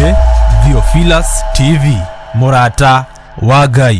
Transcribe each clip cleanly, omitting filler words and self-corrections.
Nĩ Theophilus TV, mũrata wa Ngai.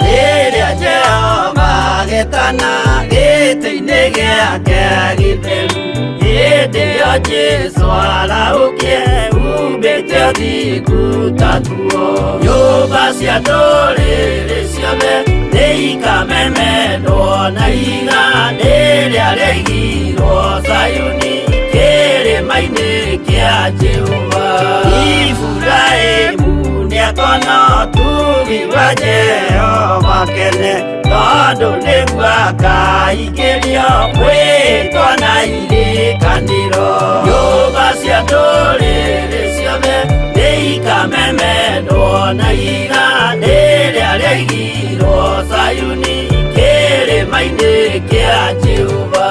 Rĩrĩa Jehova agetana gĩtĩ-inĩ gĩake gĩtheru, hĩndĩ ĩyo Jesũ arahũkie humbĩte ũthingu ta nguo. Nyũmba cia ndũrĩrĩ ciothe nĩikamemendwo na ihiga rĩrĩa rĩaigirwo Zayuni kĩrĩma-inĩ kĩa Jehova. Iburahĩmu nĩakona ũtugi wa Jehova kene, tondũ nĩguo akaingĩrio mwĩtwa na irĩkanĩro. Nyũmba cia ndũrĩrĩ ciothe nĩikamemendwo na ihiga rĩrĩa rĩaigirwo Zayuni kĩrĩma-inĩ kĩa Jehova.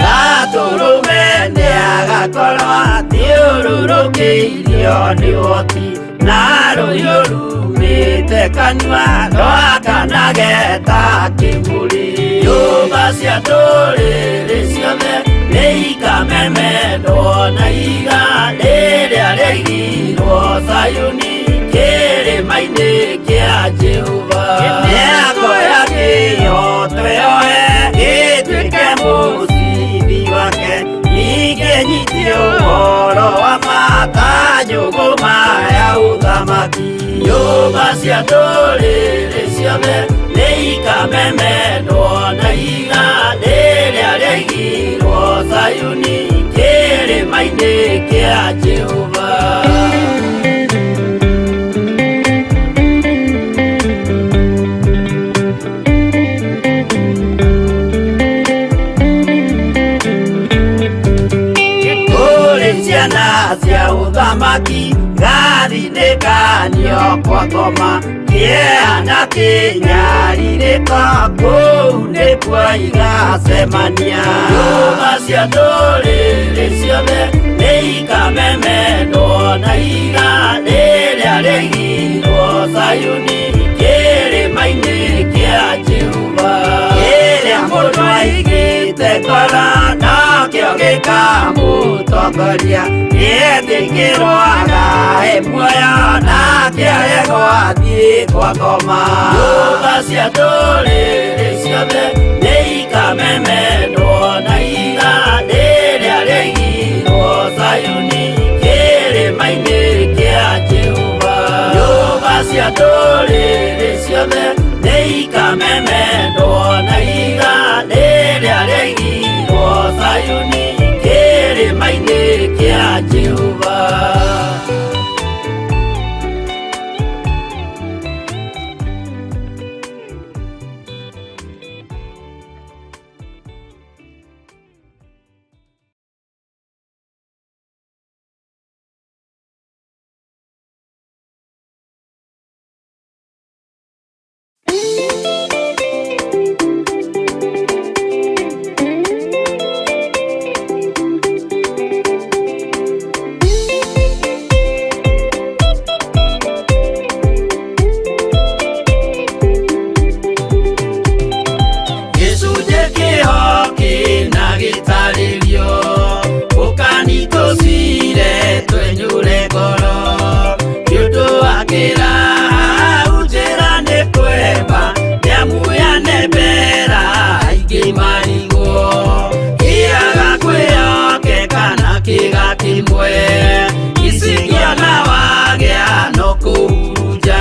Gatũrũme nĩagakorwo athiũrũrũkĩirio nĩ ũhoti na rũhiũ rumĩte kanua rwakanage ta kĩmũrĩ. Nyũmba cia ndũrĩrĩ ciothe nĩikamemendwo na ihiga rĩrĩa rĩaigirwo Zayuni kĩrĩma-inĩ kĩa Jehova. Nĩakoya kĩhooto yoe gĩtuĩke mũcibi wake, ningĩ nyitie ũhoro wa ma ta njũgũma ya ũthamaki. Nyũmba cia ndũrĩrĩ ciothe nĩikamemendwo na ihiga rĩrĩa rĩaigirwo Zayuni kĩrĩma-inĩ kĩa Jehova. Kũrĩ ciana cia ũthamaki gathinĩkanio kwa ngoma kĩeha na kĩnyarirĩko kũu nĩkuo igacemania. Nyũmba cia ndũrĩrĩ ciothe nĩikamemendwo na ihiga rĩrĩa rĩaigirwo Zayuni kĩrĩma-inĩ kĩa Jehova. Kĩrĩa mũndũ aigĩte ngoro nakĩo gĩkamũtongoria, nĩetĩkĩrwo agae muoyo nake aregwo athiĩ kwa ngoma. Nyũmba cia ndũrĩrĩ ciothe nĩikamemendwo na ihiga rĩrĩa rĩaigirwo Zayuni kĩrĩma-inĩ kĩa Jehova. Nyũmba cia ndũrĩrĩ ciothe nĩikamemendwo na ihiga rĩrĩa rĩaigirwo Zayuni kĩrĩma-inĩ kĩa Jehova. Gĩcunjĩ kĩho kĩna gĩtarĩrio, ũkani tũcire twenyũre ngoro, nĩ ũndũ wa kĩraha njĩra nĩ kwemba, nĩamu yanembera aingĩ marigwo, kĩaga kwĩhokeka na kĩga kĩmwe, icingĩona wagĩa no kũhurunja,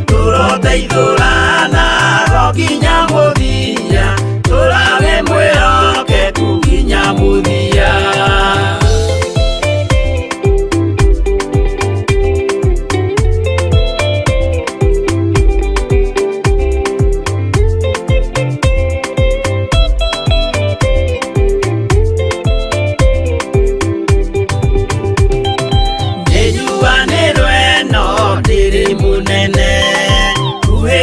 tũroteithũrana go nginya mũthia, tũrawe mwĩhokeku nginya mũthia. Nĩnjuanĩrwo ĩno ndĩrĩ mũnene, kuhĩ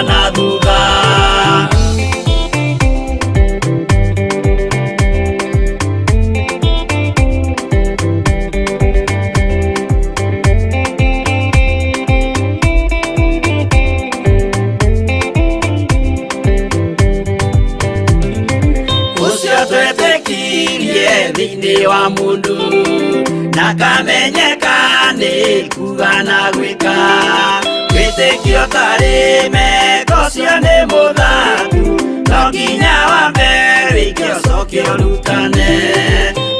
na thutha. Ũcio twetĩkirie thĩinĩ wa mũndũ na kamenyeka nĩ kuga na gwĩka. Wĩtĩkio tarĩ meko ũcio nĩ mũthaku, no nginya wambe wĩke ũcoke ũrutane.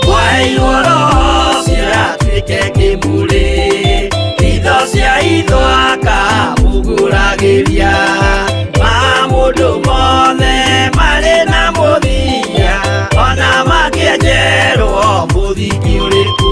Mwaheirwo roho ũcio atuĩke kĩmũrĩ, itho cia itho akamũgũragĩria. Ma mũndũ mothe marĩ na mũthia, ona mangĩenjerwo mũthingi ũrĩkũ.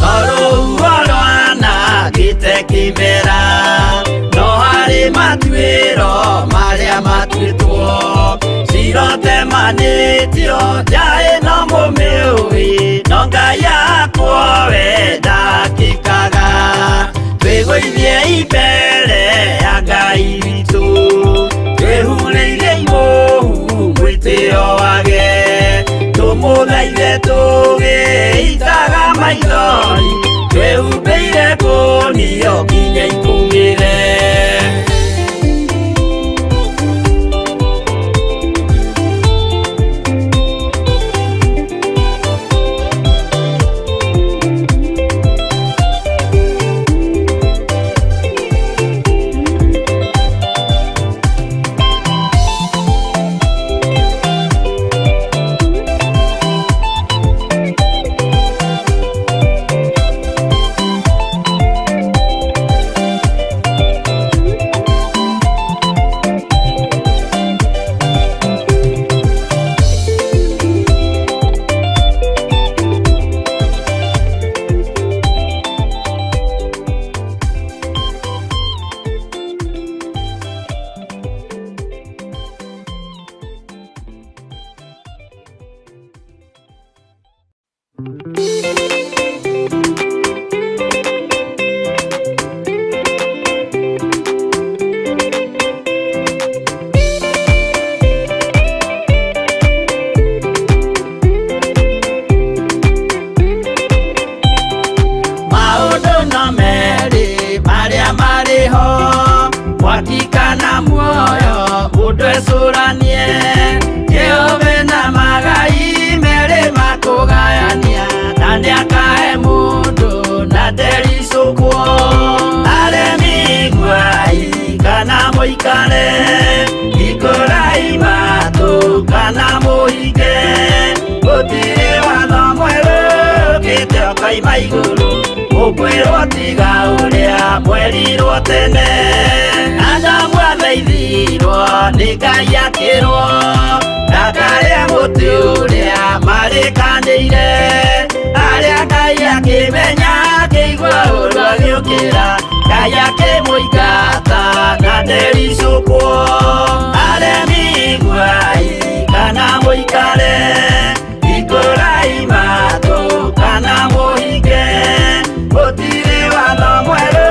Tondũ rwanangĩte kĩmera, no harĩ matuĩro marĩa matuĩtwo. Cirotemanĩtio nja ĩno mũmĩũĩ, no Ngai akwo we ndakĩkaga. Twĩgũithie mbere ya Ngai witũ, twĩhurĩire mũhu mwĩtĩo wage. Tũmũthaithe tũgĩitaga maithori, twĩhumbĩire ngũnio nginya ikũmĩre. Maũndũ no merĩ marĩa marĩ ho, mwaki kana muoyo mũndũ ecũranie. Jehova na magai merĩ makũgayania, na nĩakahe mũndũ na ndericũkwo. Aremi iguai kana mũikare, hingũrai matũ kana mũhinge. Gũtirĩ watho mwerũ ũkĩte ũkoima igũrũ, mũkwĩrwo tiga ũrĩa mwerirwo tene. Adamu athaithirwo nĩ Ngai akĩrwo, ndakarĩe mũtĩ ũrĩa marĩkanĩire. Arĩa Ngai akĩmenya akĩigua ũru agĩũkĩra, Ngai akĩmũingata na ndericũkwo. Aremi iguai kana mũikare, hingũrai matũ kana mũhinge. Gũtirĩ watho mwerũ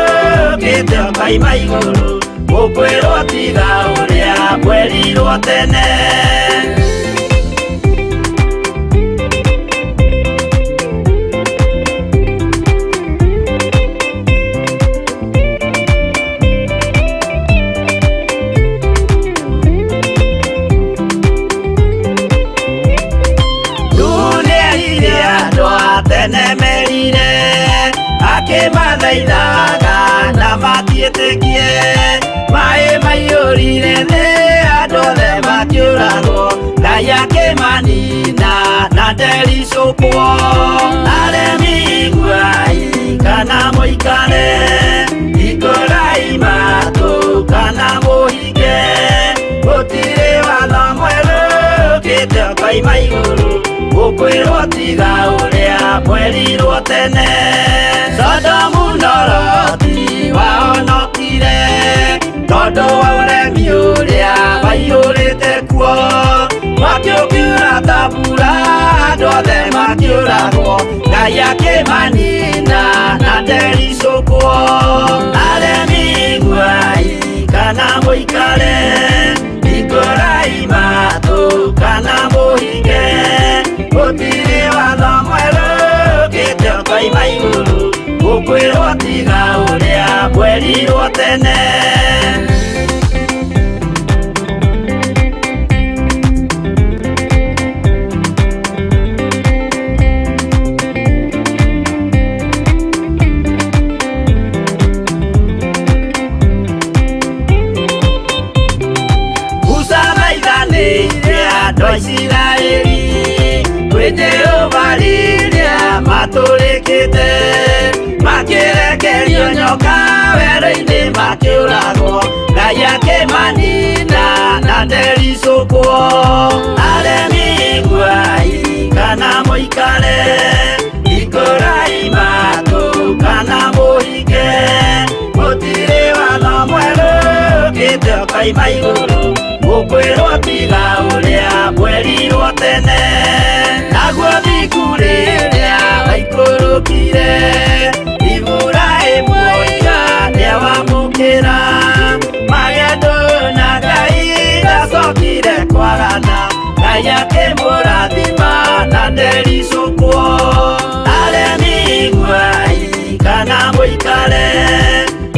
ũkĩte ũkoima igũrũ, mũkwĩrwo tiga ũrĩa mwerirwo tene. Nuhu nĩerire andũ a tene merire, akĩmathaithaga na matiĩtĩkie. Maĩ maiyũrire thĩ andũ othe makĩũragwo, Ngai akĩmanina na ndericũkwo. Aremi iguai kana mũikare, hingũrai matũ kana mũhinge. Gũtirĩ watho mwerũ ũkĩte ũkoima igũrũ, mũkwĩrwo tiga ũrĩa mwerirwo tene. Sodomu na Loti wao Ndangĩahonokire tondũ wa ũremi ũrĩa waiyũrĩte kuo. Mwaki ũkiura ta mbura, andũ othe makĩũragwo, Ngai akĩmanina na ndericũkwo. Aremi iguai kana mũikare, hingũrai matũ kana mũhinge, gũtirĩ watho mwerũ ũkĩte ũkoima igũrũ, gũkwĩrwo tiga ũrĩa mwerirwo tene. Musa maithanĩire andũ a Isiraeli kwĩ Jehova rĩrĩa matũrĩkĩte, makĩrekerio nyoka werũ-inĩ makĩũragwo, Ngai akĩmanina na ndericũkwo. Aremi iguai kana mũikare, hingũrai matũ kana mũhinge, gũtirĩ watho mwerũ ũkĩte ũkoima igũrũ, gũkwĩrwo tiga ũrĩa mwerirwo tene. Naguo thingu rĩrĩa waikũrũkire, Iburahĩmu oiga nĩawamũkĩra, magendo na Ngai ndacokire kwagana, Ngai akĩmũrathima na ndericũkwo. Aremi iguai kana mũikare,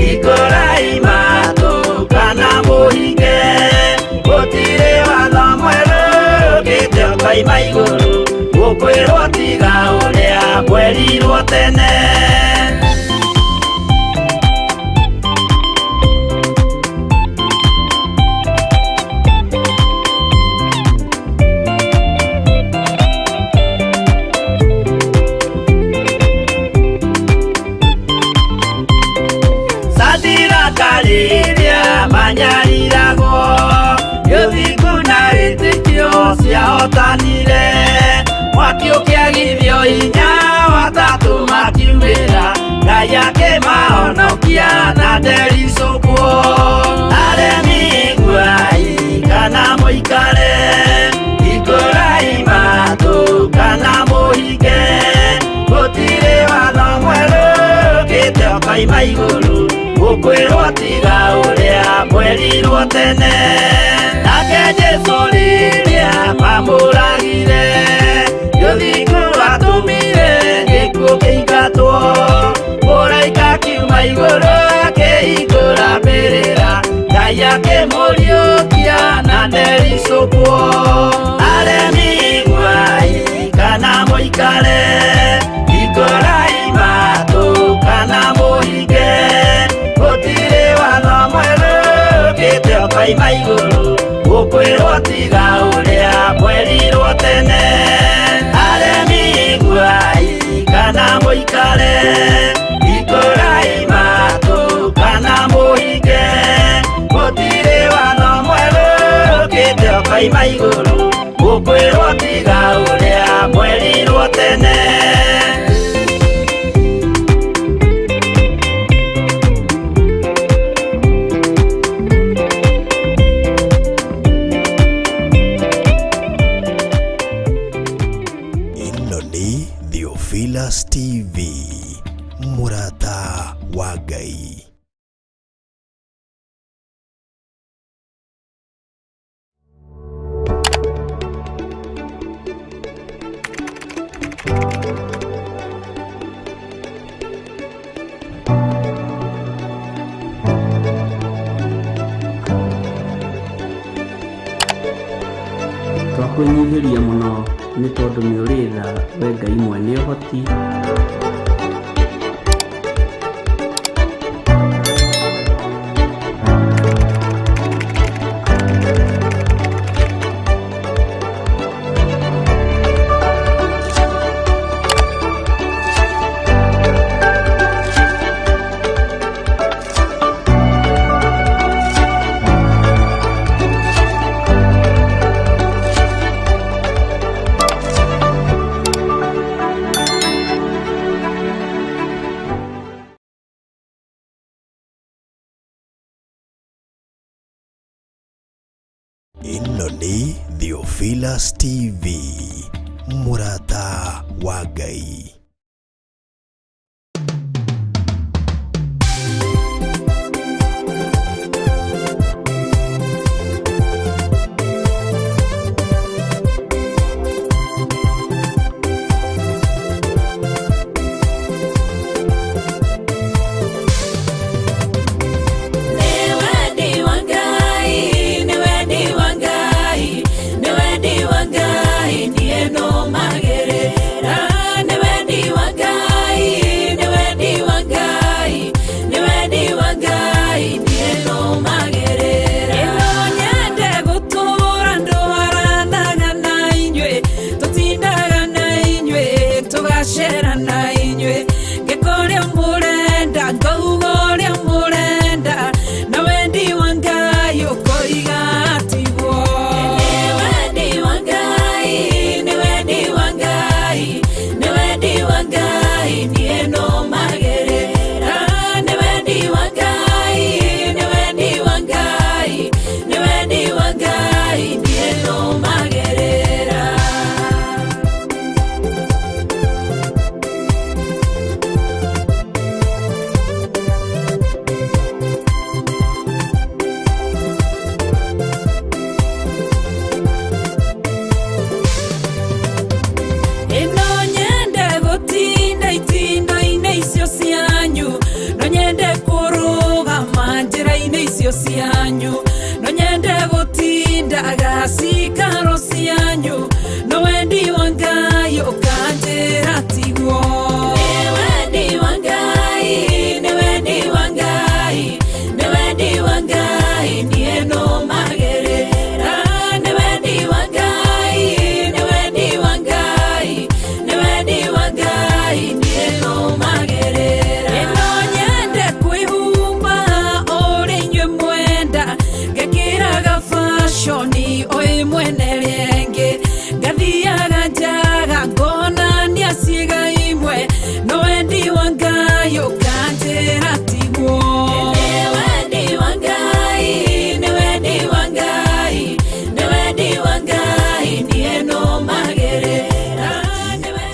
hingũrai matũ kana mũhinge, gũtirĩ watho mwerũ ũkĩte ũkoima igũrũ, gũkwĩrwo tiga ũrĩa mwerirwo tene. Sadiraka rĩrĩa manyariragwo, gĩthingu na wĩtĩkio ciahotanire, mwaki ũkĩagithio hinya watatũ makiumĩra, Ngai akĩmahonokia na ndericũkwo. Aremi iguai kana mũikare, hingũrai matũ kana mũhinge, gũtirĩ watho mwerũ ũkĩte ũkoima igũrũ, gũkwĩrwo tiga ũrĩa mwerirwo tene. Nake Jesũ rĩrĩa mamũragire, gĩthingu atũmire gĩkuũ kĩingatwo, mũraika akiuma igũrũ akĩhingũra mbĩrĩra, Ngai akĩmũriũkia na ndericũkwo. Aremi iguai kana mũikare, hingũrai matũ kana mũhinge, gũtirĩ watho mwerũ ũkĩte ũkoima igũrũ, gũkwĩrwo tiga ũrĩa mwerirwo tene. Aremi iguai kana mũikare, hingũrai matũ kana mũhinge, gũtirĩ watho mwerũ ũkĩte ũkoima igũrũ, gũkwĩrwo tiga ũrĩa mwerirwo tene. Ĩno nĩ Theophilus TV, mũrata wa Ngai. Twakwĩnyihĩria mũno nĩ tondũ nĩ ũrĩ tha we Ngai mwene ũhoti. Ĩno nĩ Theophilus TV, mũrata wa Ngai.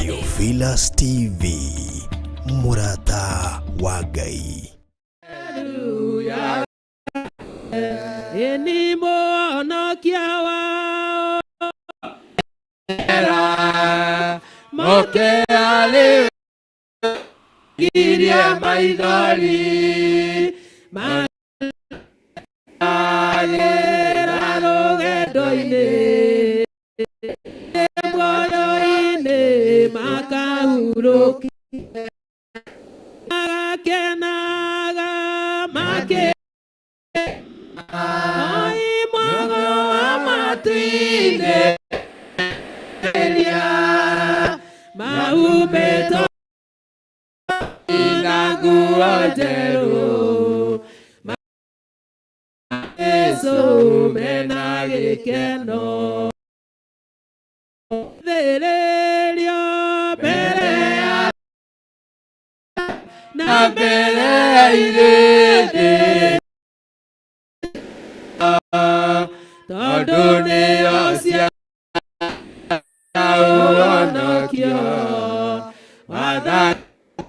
Theophilus TV, mũrata wa Ngai. Ĩni mũhonokia wao Moke ale girie maithori magĩra rũgendo-inĩ muoyo-inĩ makahurũkia magakenaga makĩ oi mwago wa matu-inĩ mahumbĩtwo na nguo njerũ Jesũ mena gĩkeno thĩrĩrio mbere ya na mbere ya irĩndĩ tondũ nĩo cia ũhonokio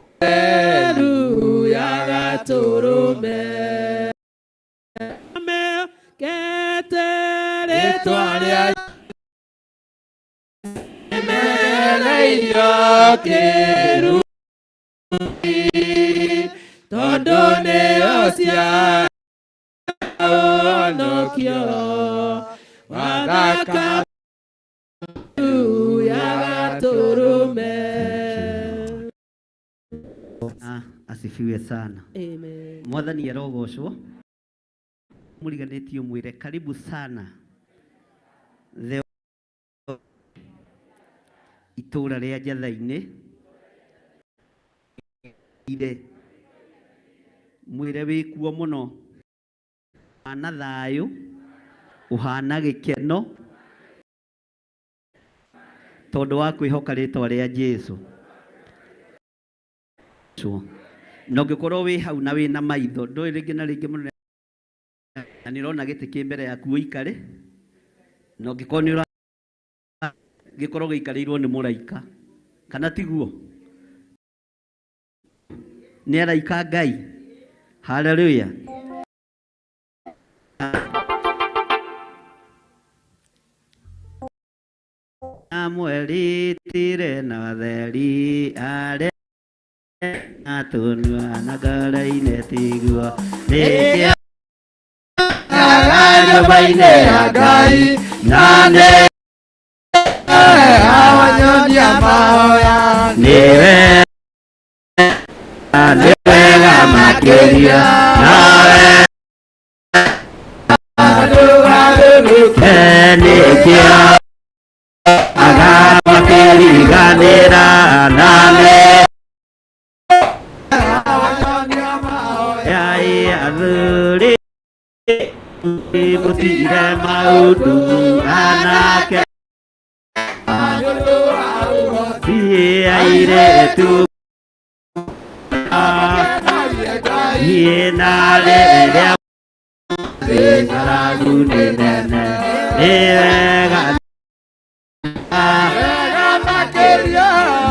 watheru ya gatũrũme mekete rĩtwa rĩa mereirio kĩrumi tondũ nĩo cia ũhonokio wathaka ya gatũrũme. Asifiwe sana. Amen. Mwathani arogocwo. Mũriganĩtio mwĩre karibu sana the itũra rĩa Njatha-inĩ ire mwĩre wĩkuo mũno ũhana thayũ ũhana gĩkeno tondũ wa kwĩhoka rĩtwa rĩa Jesũ. Na ũngĩkorwo wĩ hau na wĩna maitho ndũĩ rĩngĩ na rĩngĩ mũno na nĩ ũrona gĩtĩ kĩ mbere yaku ũikare Na ũngĩkorwo nĩ ũragĩkorwo gĩikarĩirwo nĩ mũraika kana tiguo nĩ araika Ngai. Haleluya. Amwelitire na theri are atunwa na ngoro-inĩ tiguo nĩkĩo nyũmba-inĩ ya Ngai na nĩ awanyonia mahoya nĩwe nĩ wega makĩria nawe nĩkĩo agamakĩriganĩra na nĩ yai athuri mũtire maũndũ anake thiĩ airĩtu thiĩ na rĩrĩa ng'aragu nĩ nene nĩ wega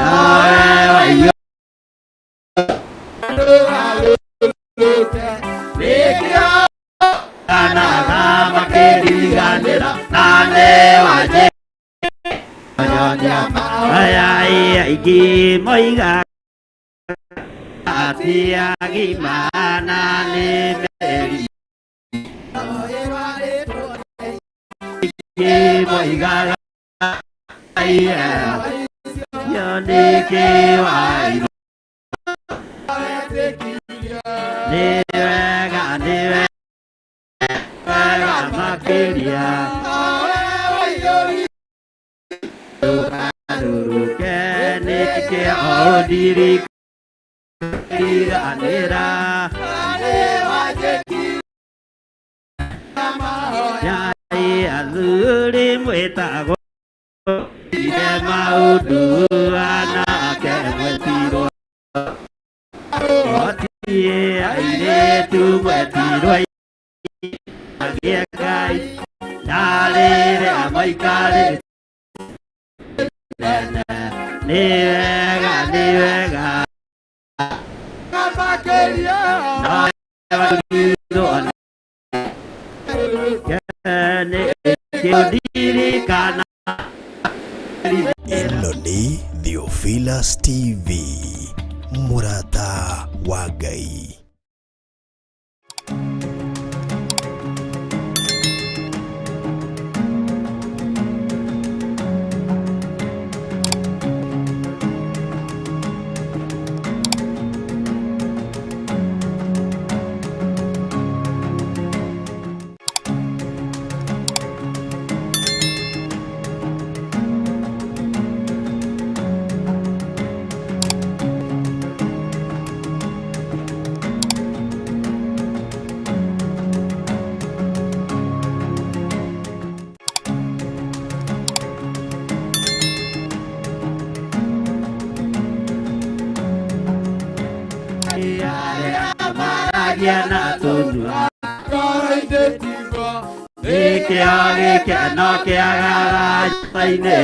nawe waiyũ anaga makĩriganĩra na nĩ wanje aya aingĩ moigaga atĩ agima na nĩ meri aingĩ moigaga yo nĩ kĩwairũ nĩ wega nĩ wega makĩria ndũgarũrũke nĩkĩo ũndirikanĩra yai athuri mwĩtagwo ire maũndũ anake mwetirwo otie airĩtu mwetirwo agĩe Ngai na rĩrĩa maikarĩte nene nĩ wega nĩ wega nawe wairwo nĩkĩo ndirikana Ĩno nĩ Theophilus TV, mũrata wa Ngai. Maragia na tũnua nĩkĩo gĩkeno kĩagaga nyũmba-inĩ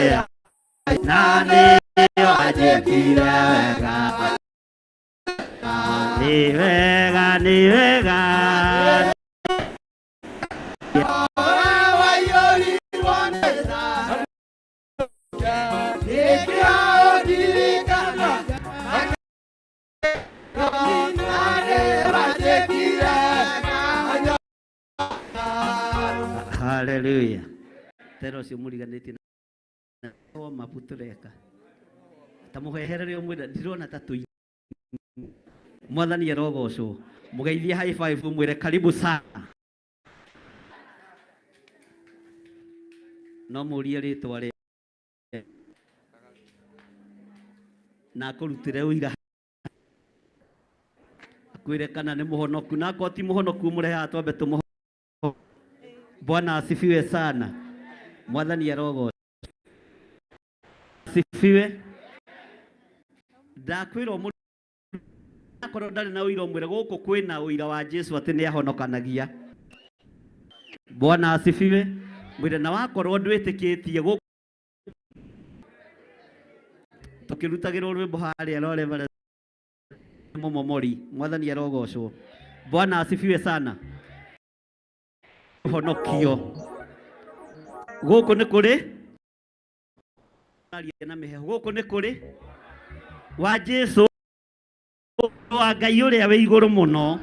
na nĩyo anjĩkire wega nĩ wega nĩ wega Haleluya. Tera ũcio mũriganĩtie na mabu tũreka ta mũheherere ũmwĩra ndirona ta tũi mwathani arogocwo mũgeithie high five ũmwĩre karibu sana no mũrie rĩtwa rĩa na akũrutĩre ũira akwĩre kana nĩ mũhonoku na akorwo ti mũhonoku ũmũrehe haha twambe tũmũho. Bwana asifiwe sana. Mwathani arogocwo. Asifiwe. Ndakwĩrwo akorwo ndarĩ na ũira ũmwĩre gũkũ kwĩna ũira wa Jesu atĩ nĩ ahonokanagia. Bwana asifiwe. Mwĩre na wakorwo ndwĩtĩkĩtie gũkũ tũkĩrutagĩrwo rwĩmbo harĩa rore bare momomori. Mwathani arogocwo. Bwana asifiwe sana. Honokio gũkũ nĩ kũrĩ na mĩheho, gũkũ nĩ kũrĩ wa Jesu wa Ngai ũrĩa wĩ igũrũ mũno.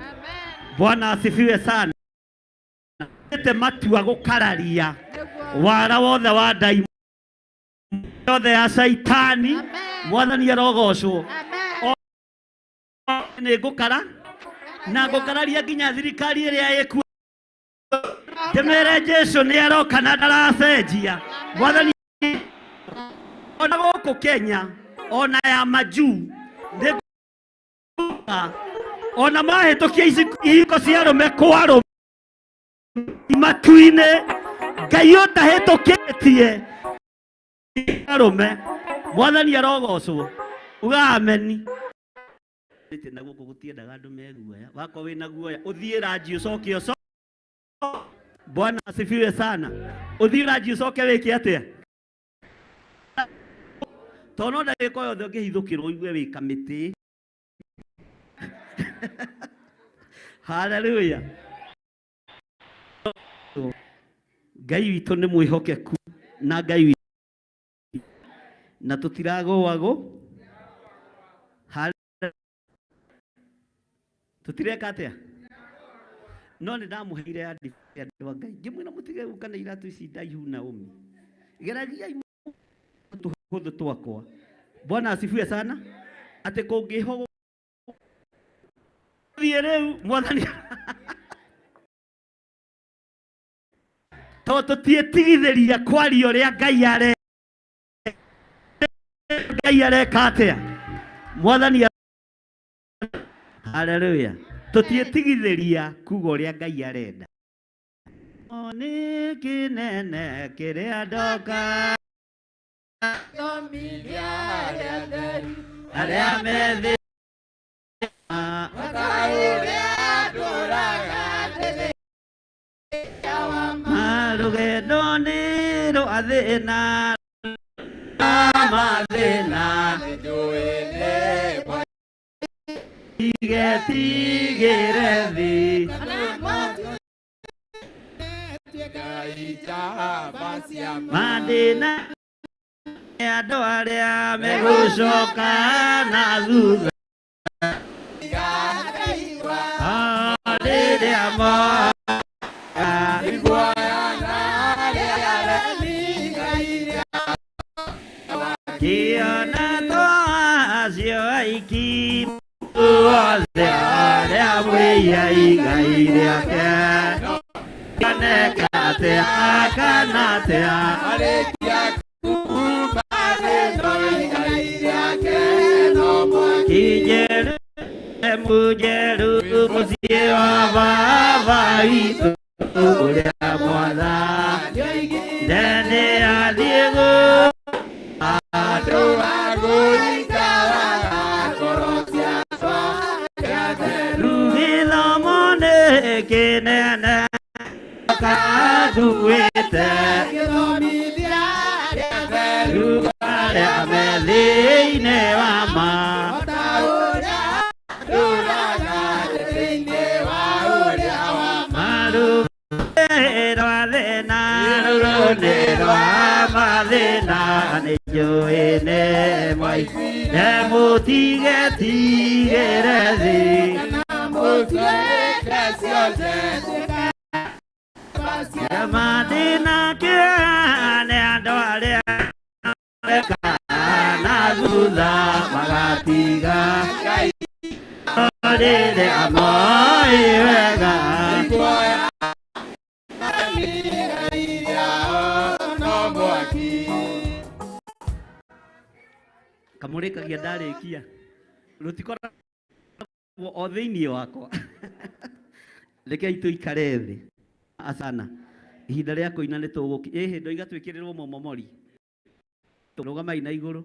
Bwana asifiwe sana. Ete matua gũkararia wara wothe wa ndaimono yothe ya Shaitani. Mwathani arogocwo. Nĩ ngũkara na ngũkararia nginya thirikari ĩrĩa ĩkuo. Ndĩmere Jesu nĩ aroka na ndaracenjia. Mwathani ona gũkũ Kenya ona ya majuu nĩ ona mahĩtũkia ihiko cia arũme kwa arũme matu-inĩ, Ngai ũtahĩtũkĩtie arũme. Mwathani arogocwo. Uga ameni. Na gũkũ gũtiendaga andũ me guoya. Wakorwo wĩna guoya ũthiĩ ranji ũcoke ũcoke. Bwana asifiwe sana. Ũthiĩ ranji ũcoke wĩke atĩa? Tondũ no ndagĩka o yothe ũngĩhithũkĩrwo ũigue wĩ kamĩtĩ. Hallelujah. Ngai witũ nĩ mwĩhokeku na Ngai witũ na tũtiragũagwo. Tũtireka atĩa? No nĩ ndamũheire andũ a Ngai ngĩmwĩra mũtige gũka na iratũ ici ndaihu Naomi, geragiai tũhũthũ twakwa. Bwana asifiwe sana. Atĩ kũngĩho thiĩ rĩu Mwathani to tũtiĩtigithĩria kwaria ũrĩa Ngai are Ngai areka atĩa. Mwathani haleluya. Tũtiĩtigithĩria kuga ũrĩa Ngai arenda. Nĩ kĩnene kĩrĩa ndoka arĩa methĩ rũgendo nĩ rwa thĩna mathĩna tigetigĩre thĩ mathĩna andũ arĩa megũcoka na thutha rĩrĩa moka kĩona twacio aiki othe arĩa mwĩia igai rĩake oneka atĩa kana atĩa Mujeru mũciĩ wa baba witũ ũrĩa Mwathani nĩ athiĩ andũ gĩthomo nĩ kĩnene kanduĩte arĩa me thĩinĩ wa ma mathĩna nĩ njũĩ nĩ mwai nĩ mũtigetigĩre thĩ mathĩna kĩeha nĩ andũ arĩa meka na thutha magatiga rĩrĩa moĩ wega kamũrĩkagia ndarĩkia rũtikoragwo o thĩinĩ wakwa. Rekei tũikare thĩ asana. Ihinda rĩa kũina nĩ tũgũki ĩhĩ ndoiga twĩkĩrĩrwo momomori rũgamai na igũrũ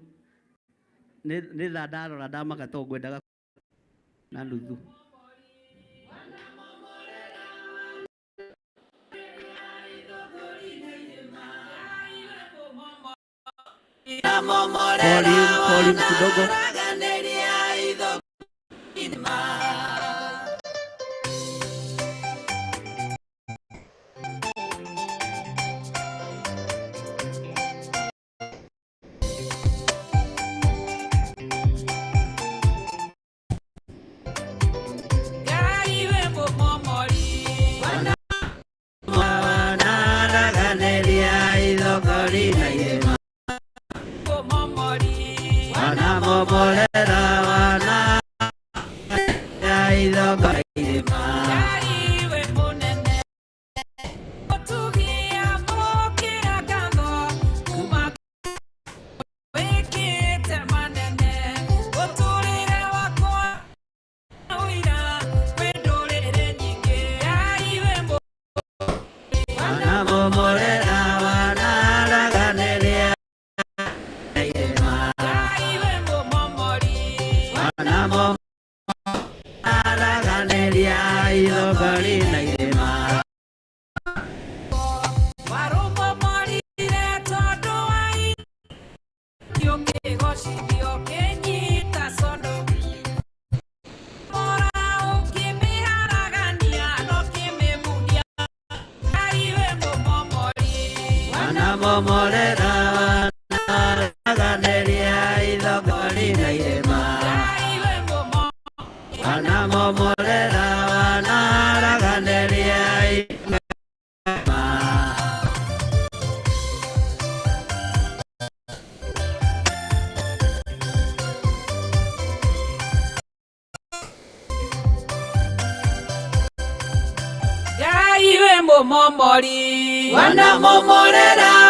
nĩ thaa ndarora ndamaka to ngwendaga na nuthu. Volume, volume kidogo. Wanamomorera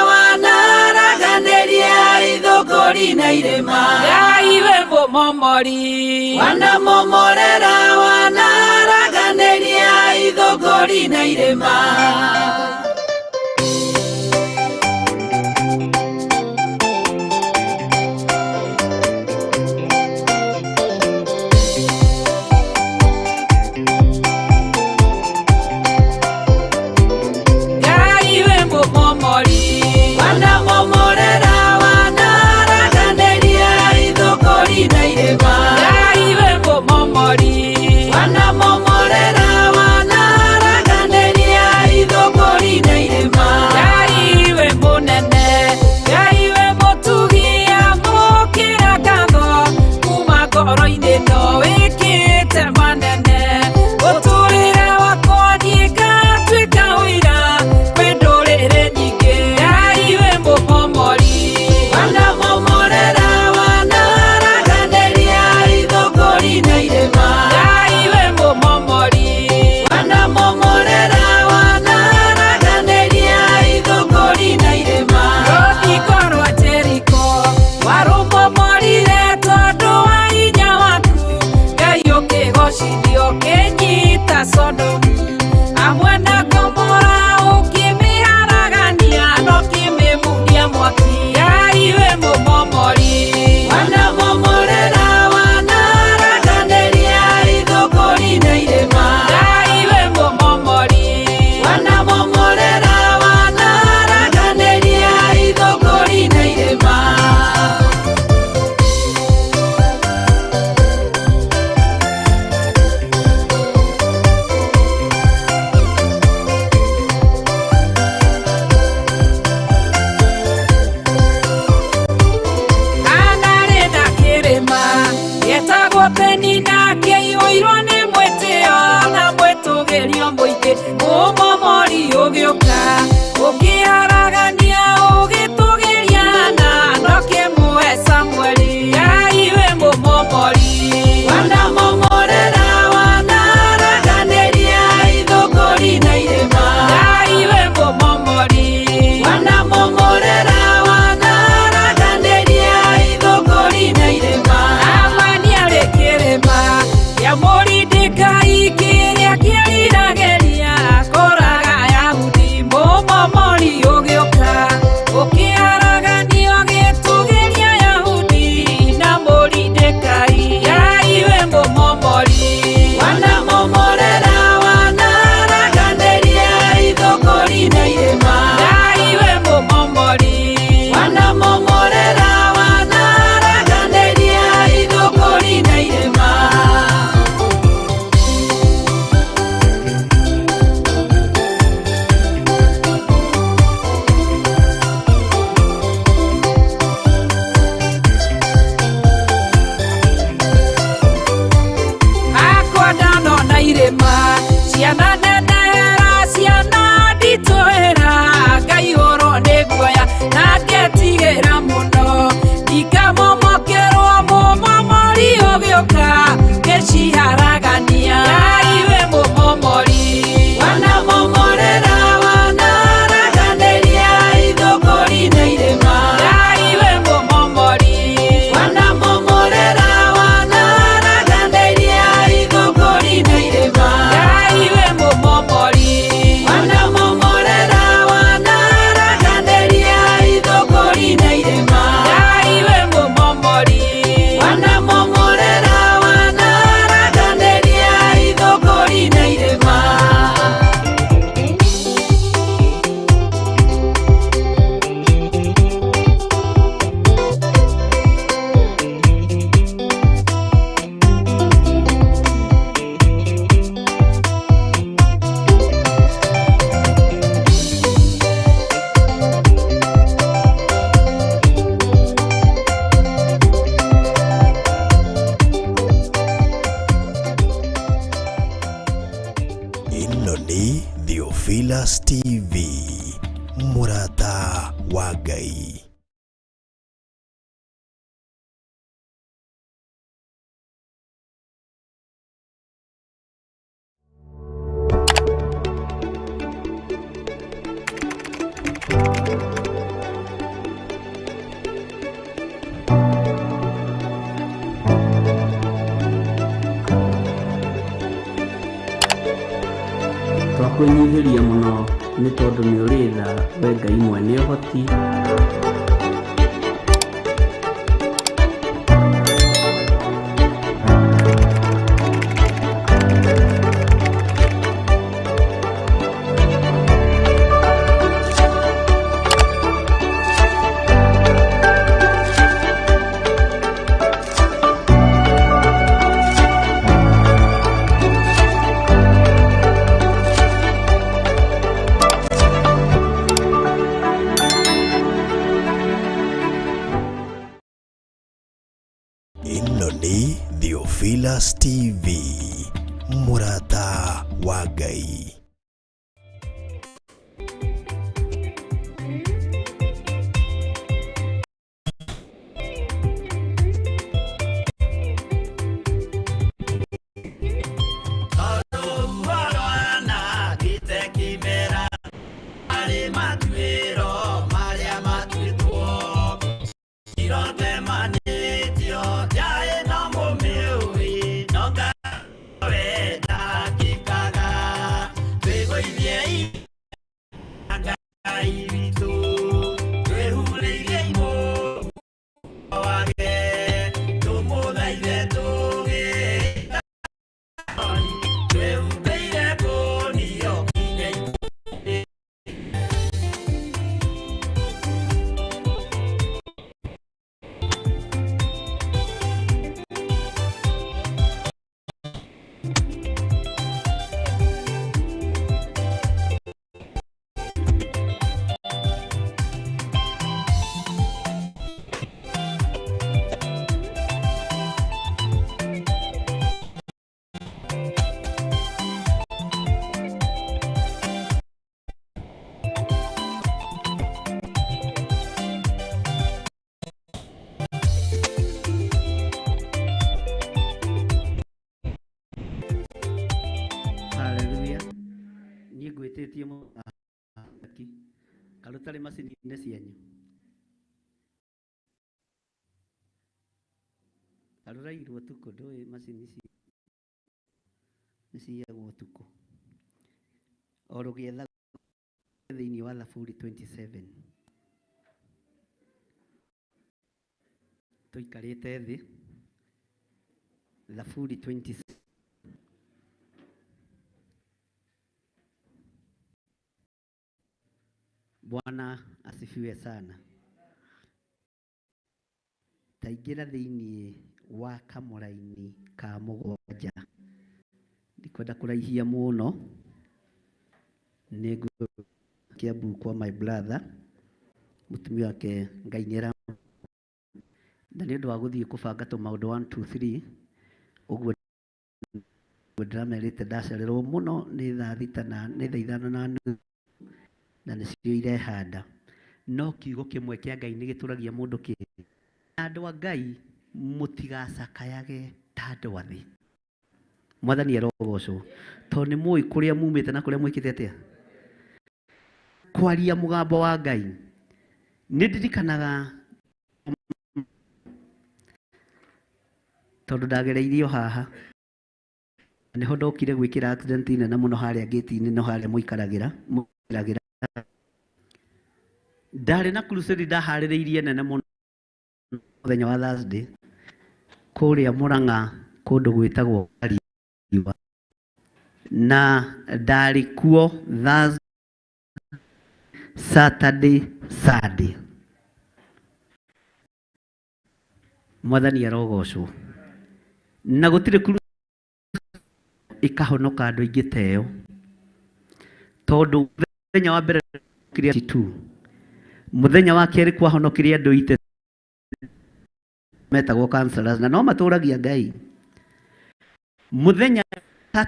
wanaraganĩria ithũngũri na irĩma. Ngai we mũmomori. Wanamomorera wanaraganĩria ithũngũri na irĩma. Wanamomorera wanaraganĩria ithũngũri na irĩma. Ngai we mũmomori. Wanamomorera wanaraganĩria ithũngũri. Theophilus TV, mũrata wa Ngai. Twakwĩnyihĩria mũno nĩ tondũ nĩ ũrĩ tha we Ngai mwene ũhoti. Ĩno nĩ Theophilus TV, mũrata wa Ngai. Haleluya. Niĩ ngwĩtĩtie mũthaki karũtarĩ macini-inĩ cianyu karũrairwo ũtukũ ndũĩ macini ici nĩ ciyagwo ũtukũ o rũgĩetha thĩinĩ wa Thaburi 27 tũikarĩte thĩ Thaburi 27. Bwana asifiwe sana. Taingĩra thĩinĩ wa kamũraini ka mũgwanja, ndikwenda kũraihia mũno, nĩ Kiambu kwa my brother mũtumia wake Ngai nĩ na nĩ ũndũ wa gũthiĩ kũbanga tũmaũndũ 1 2 3 ũguo ndĩramerĩte ndacererwo mũno nĩ thaa thita na nĩ thaa ithano na nuthu na nĩcio irehanda no kiugo kĩmwe kĩa Ngai nĩ gĩtũragia mũndũ kĩ andũ a Ngai mũtigacakayage ta andũ a thĩ. Mwathani arogocwo tondũ nĩ mũĩ kũrĩa mumĩte na kũrĩa mwĩkĩte atĩa kwaria mũgambo wa Ngai. Nĩ ndirikanaga tondũ ndagereirio haha nĩho ndokire gwĩkĩra accident nene mũno harĩa gate-inĩ no harĩa mũikaragĩra mũikaragĩra. Ndarĩ na crusade ndaharĩrĩirie nene mũno mũthenya wa Thursday kũrĩa Murang'a kũndũ gwĩtagwo Kariua, na ndarĩ kuo Thursday, Saturday, Sunday. Mwathani arogocwo na gũtirĩ kuru ĩkahonoka andũ aingĩ ta ĩyo tondũ mũthenya wa mbere kiria 2 mũthenya wa kerĩ kwahonokirie andũ ite metagwo counselors na no matũragia Ngai mũthenya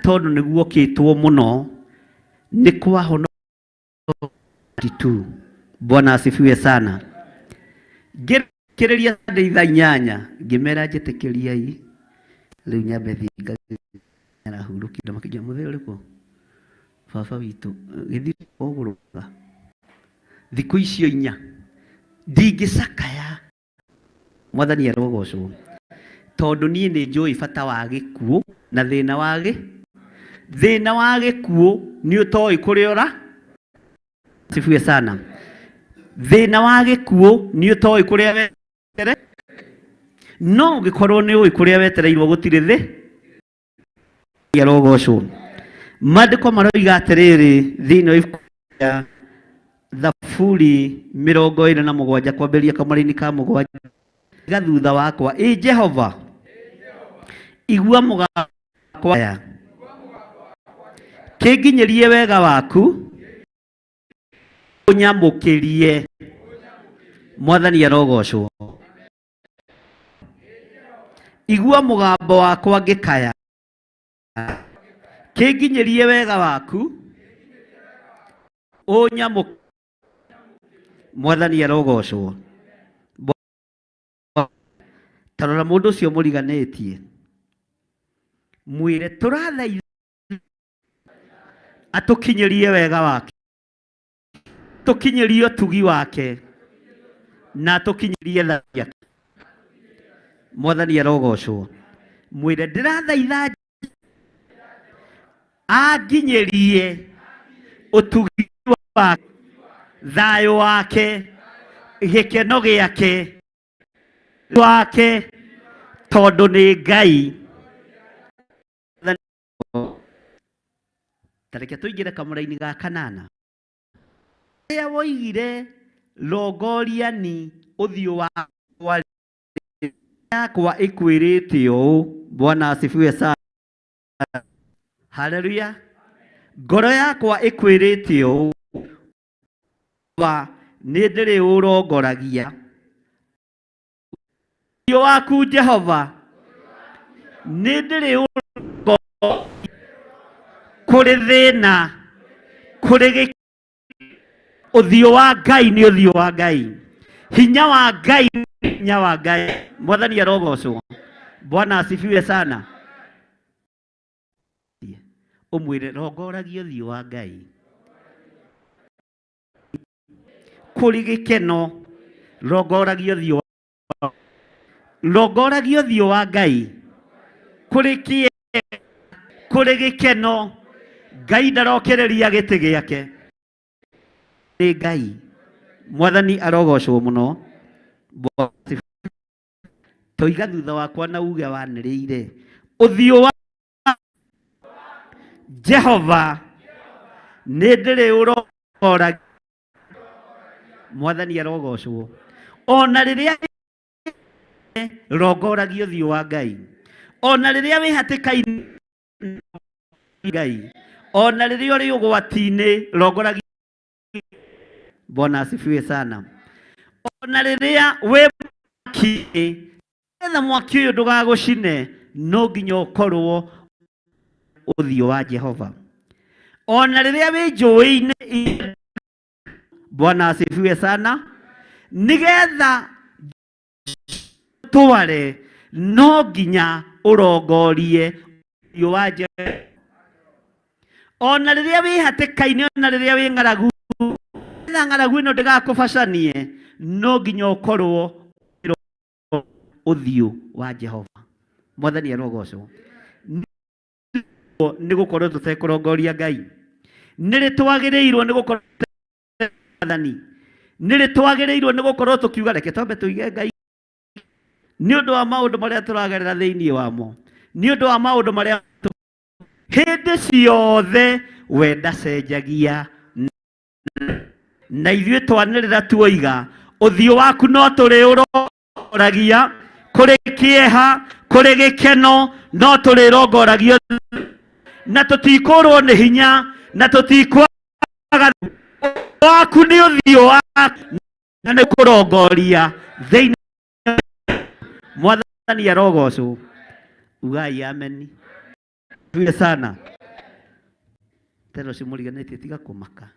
tondũ nĩguo okĩtwo mũno nĩ kwahonokirie 32. Bwana asifiwe sana. Ngĩrĩkĩrĩria Sunday thaa 8 ngĩmera njĩtĩkĩriai rĩu nyambe thiĩ ngarahurũkire makĩnjĩra mũthee ũrĩkũ baba witũ gĩthiĩ ũgũrũka thikũ icio 4 ndingĩcakaya. Mwathani arogocwo tondũ niĩ nĩ njũĩ bata wa gĩkuũ na thĩna wa gĩ thĩna wa gĩkuũ nĩ ũtoĩ kũrĩa ũra sifiwe sana. Thĩna wa gĩkuũ nĩ ũtoĩ kũrĩa wetere, no ũngĩkorwo nĩ ũĩ kũrĩa wetereirwo gũtirĩ thĩ arogocwo. Maandĩko maroiga atĩrĩrĩ thĩinĩ wa ibuku rĩa Thaburi 27 kwambĩrĩria kamũraini ka 7, iga thutha wakwa, ĩ Jehova igua mũgambo wakwa, kĩnginyĩrie wega waku ũnyamũkĩrie. Mwathani arogocwo. Igua mũgambo wakwa ngĩkaya, kĩnginyĩrie wega waku ũnyamũkĩrie. Mwathani arogocwo. Ta rora mũndũ ũcio mũriganĩtie, mwĩre tũrathaitha atũkinyĩrie wega wake, tũkinyĩrie ũtugi wake, na atũkinyĩrie tha ciake. Mwathani arogocwo. Mwĩre ndĩrathaitha anginyĩrie ũtugi wake, thayũ wake, gĩkeno gĩake wake, tondũ nĩ Ngai. Ta reke tũingĩre kamũra-inĩ ga 8. Rĩrĩa woigire rongoriani ũthiũ wakwa, yakwa ĩkwĩrĩte ũũ. Bwana asifiwe sana. Haleluya. Ngoro yakwa ĩkwĩrĩte ũũ, nĩ ndĩrĩ ũrongoragia ũthiũ waku Jehova, nĩ ndĩrĩ ũrongoragia kũrĩ thĩna, kũrĩ gĩ ũthiũ wa Ngai nĩ ũthiũ wa Ngai, hinya wa Ngai nĩ hinya wa Ngai. Mwathani arogocwo. Bwana asifiwe sana. Ũmwĩre rongoragia ũthiũ wa Ngai kũrĩ gĩkeno, rongoragia ũthiũ wa, rongoragia ũthiũ wa Ngai kũrĩ kĩeha, kũrĩ gĩkeno. Ngai ndarokĩrĩria gĩtĩ gĩake, nĩ Ngai. Mwathani arogocwo mũno. Toiga thutha wakwa na uge wanĩrĩire ũthiũ wa Jehova nĩ ndĩrĩ ũrongoragia. Mwathani arogocwo. Ona rĩrĩa rongoragia ũthiũ wa Ngai, ona rĩrĩa wĩ hatĩka-inĩ Ngai, ona rĩrĩa ũrĩ ũgwati-inĩ rongoragia. Bwana asifiwe sana. Ona rĩrĩa wĩ mwaki-inĩ, nĩgetha mwaki ũyũ ndũgagũcine, no nginya ũkorwo ũthiũ wa Jehova. Ona rĩrĩa wĩ njũĩ-inĩ, Bwana asifiwe sana, nĩgetha tware no nginya ũrongorie ũthiũ wa Jehova. Ona rĩrĩa wĩ hatĩka-inĩ, ona rĩrĩa wĩ ng'aragu, nĩgetha ng'aragu ĩno ndĩgakũbacanie, no nginya ũkorwo ũthiũ wa Jehova. Mwathani arogocwo. Nĩ gũkorwo tũtekũrongoria Ngai, nĩ rĩ twagĩrĩirwo nĩ gũkorwo Mwathani, nĩ rĩ twagĩrĩirwo nĩ gũkorwo tũkiuga reke twambe tũige Ngai nĩ ũndũ wa maũndũ marĩa tũragerera thĩinĩ wamo, nĩ ũndũ wa maũndũ marĩa hĩndĩ ciothe we ndacenjagia, na ithuĩ twanĩrĩra tuoiga ũthiũ waku no tũrĩ ũrongoragia, kũrĩ kĩeha, kũrĩ gĩkeno, no tũrĩ rongoragia, na tũtikũrwo nĩ hinya, na tũtikwaga waku nĩ ũthiũ waku na nĩ kũrongoria thĩinĩ. Mwathani arogocwo. Ugai ameni. Tuye sana. Tena ũcio mũriganĩtie tiga kũmaka.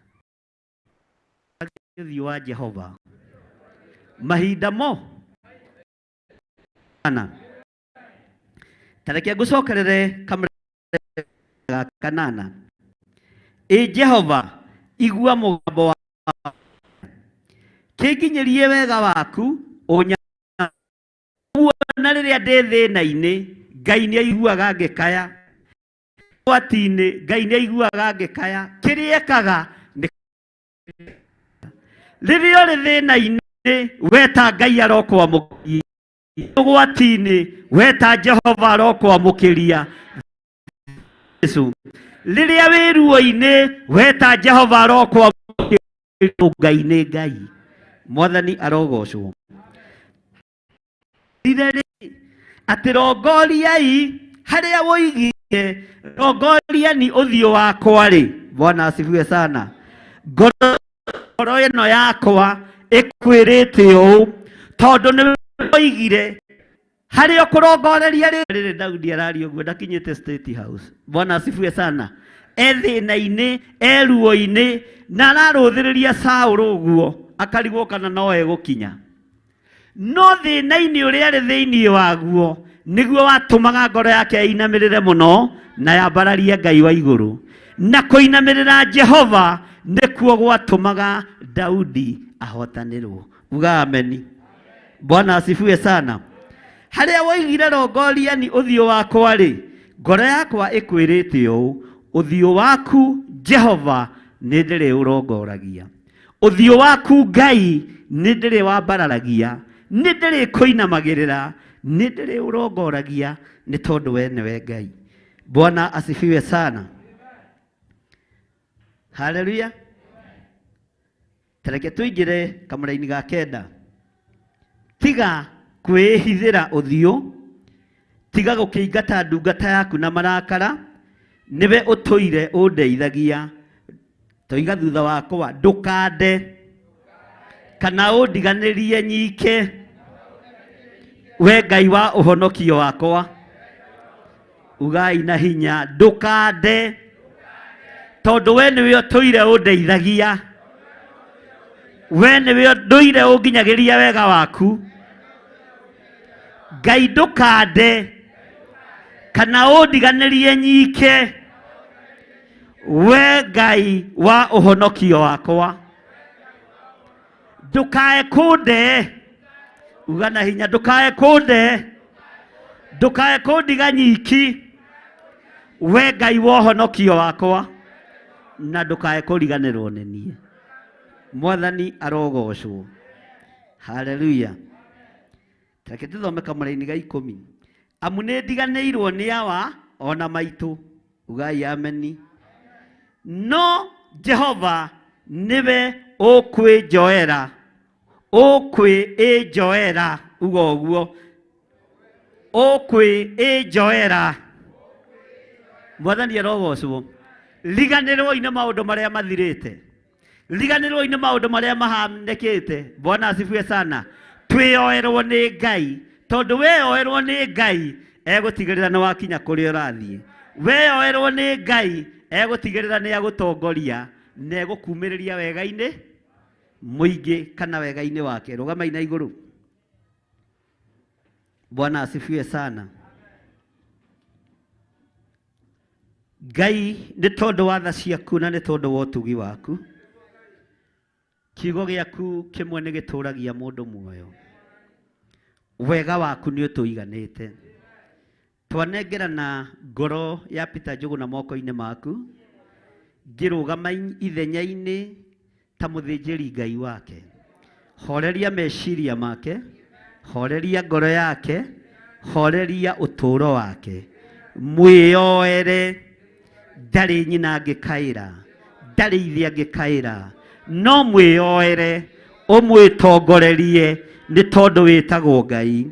Ũthiũ wa Jehova mahinda mo ana. Ta reke ngũcokerere kamũra ga kanana. Ĩ Jehova, igua mũgambo wa kĩnginyĩrie wega waku ũnya na rĩrĩa ndĩ thĩna-inĩ Ngai nĩ aiguaga ngĩkaya, ũgwati-inĩ Ngai nĩ aiguaga ngĩkaya. Kĩrĩa ekaga nĩ rĩrĩa ũrĩ thĩna-inĩ weta Ngai arokwamũkĩria, ũgwati-inĩ weta Jehova arokwamũkĩria. Yesu, rĩrĩa wĩ ruo-inĩ weta Jehova arokwamũkĩria. Ngai nĩ Ngai, Mwathani arogocwo. Rire atĩ rongoriai harĩa woigire, rongoriani ũthiũ wakwa rĩ. Bwana asifiwe sana. Ngoro ĩno yakwa ĩkwĩrĩte ũũ tondũ nĩ woigire harĩa ũkũrongoreria rĩrĩ. Daudi araria ũguo ndakinyĩte State House. Bwana asifiwe sana. E thĩna-inĩ, e ruo-inĩ, na ararũthĩrĩria Saũlũ ũguo akarigwo kana no egũkinya. No thĩna-inĩ ũrĩa arĩ thĩinĩ waguo nĩguo watũmaga ngoro yake ĩinamĩrĩre mũno na yambararie Ngai wa igũrũ. Na kũinamĩrĩra Jehova nĩkuo gwatũmaga Daudi ahotanĩrwo. Uga ameni. Bwana asifiwe sana. Harĩa woigire rongoriani ũthiũ wakwa rĩ, ngoro yakwa ĩkwĩrĩte ũũ, ũthiũ waku Jehova nĩ ndĩrĩ ũrongoragia. Ũthiũ waku Ngai nĩ ndĩrĩ wambararagia, nĩ ndĩrĩ kũinamagĩrĩra, nĩ ndĩrĩ ũrongoragia, nĩ tondũ we nĩwe Ngai. Bwana asifiwe sana. Haleluya. Tareke tũingĩre kamũra-inĩ ga kenda. Tiga kwĩhithĩra ũthiũ, tiga gũkĩingata ndungata yaku na marakara, nĩwe ũtũire ũndeithagia. Toiga thutha wakwa, ndũkande kana ũndiganĩrie nyike, we Ngai wa ũhonokio wakwa. Ugai na hinya, ndũkande, tondũ we nĩwe ũtũire ũndeithagia, we nĩwe ndũire ũnginyagĩria wega waku. Ngai ndũkande kana ũndiganĩrie nyike, we Ngai wa ũhonokio wakwa. Ndũkae kũnde, uga na hinya, ndũkae kũnde, ndũkae kũndiga nyiki, we Ngai wa ũhonokio wakwa, na ndũkae kũriganĩrwo nĩ niĩ. Mwathani arogocwo. Haleluya. Reke tũthome kamũra-inĩ ga 10. Amu nĩ ndiganĩirwo nĩ awa ona maitũ. Ugai ameni. No Jehova nĩwe ũkwĩnjoera, ũkwĩĩnjoera, uga ũguo, ũkwĩĩnjoera. Mwathani arogocwo. Riganĩrwoi nĩ maũndũ marĩa mathirĩte, riganĩrwoi nĩ maũndũ marĩa mahanĩkĩte. Bwana asifiwe sana. Twĩyoerwo nĩ Ngai, tondũ weyoerwo nĩ Ngai egũtigĩrĩra nĩ wakinya kũrĩa ũrathiĩ. Weyoerwo nĩ Ngai egũtigĩrĩra nĩ agũtongoria na egũkumĩrĩria wega-inĩ mũingĩ kana wega-inĩ wake. Rũgamai na igũrũ. Bwana asifiwe sana. Ngai nĩ tondũ wa tha ciaku na nĩ tondũ wa ũtugi waku, kiugo gĩaku kĩmwe nĩ gĩtũragia mũndũ muoyo. Wega waku nĩ ũtũiganĩte. Twanengerana ngoro ya Peter Njũgũna moko-inĩ maku, ngĩrũgama ithenya-inĩ ta mũthĩnjĩri Ngai wake. Horeria meciria make, horeria ngoro yake, horeria ũtũũro wake. Mwĩyoere, ndarĩ nyina angĩkaĩra, ndarĩ ithe angĩkaĩra, no mwĩyoere ũmwĩtongorerie nĩ tondũ wĩtagwo Ngai.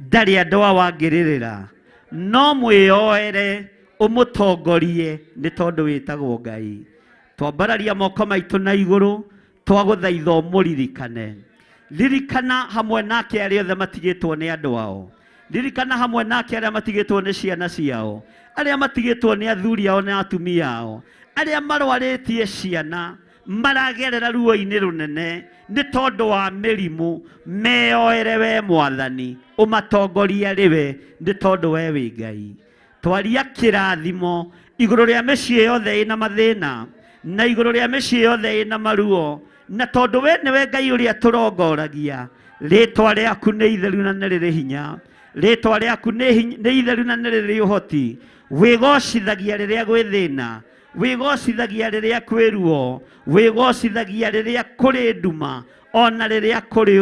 Ndarĩ andũ ao angĩrĩrĩra, no mwĩyoere ũmũtongorie nĩ tondũ wĩtagwo Ngai. Twambararia moko maitũ na igũrũ, twagũthaitha ũmũririkane. Ririkana hamwe nake arĩa othe matigĩtwo nĩ andũ ao. Ririkana hamwe nake arĩa matigĩtwo nĩ ciana ciao, arĩa matigĩtwo nĩ athuri ao na atumia ao, arĩa marwarĩtie ciana, Maragerera ruo-inĩ rũnene nĩ tondũ wa mĩrimũ, meyoere we Mwathani, ũmatongorie rĩwe nĩ tondũ we wĩ Ngai. Twaria kĩrathimo igũrũ rĩa mĩciĩ yothe ĩna mathĩna na igũrũ rĩa mĩciĩ yothe ĩna maruo, na tondũ we nĩwe Ngai ũrĩa tũrongoragia, rĩtwa rĩaku nĩ itheru na nĩ rĩrĩ hinya, rĩtwa rĩaku nĩ itheru na nĩ rĩrĩ ũhoti. Wĩgocithagia rĩrĩa gwĩ thĩna, wĩgocithagia rĩrĩa kwĩ ruo, wĩgocithagia rĩrĩa kũrĩ nduma, ona rĩrĩa kũrĩ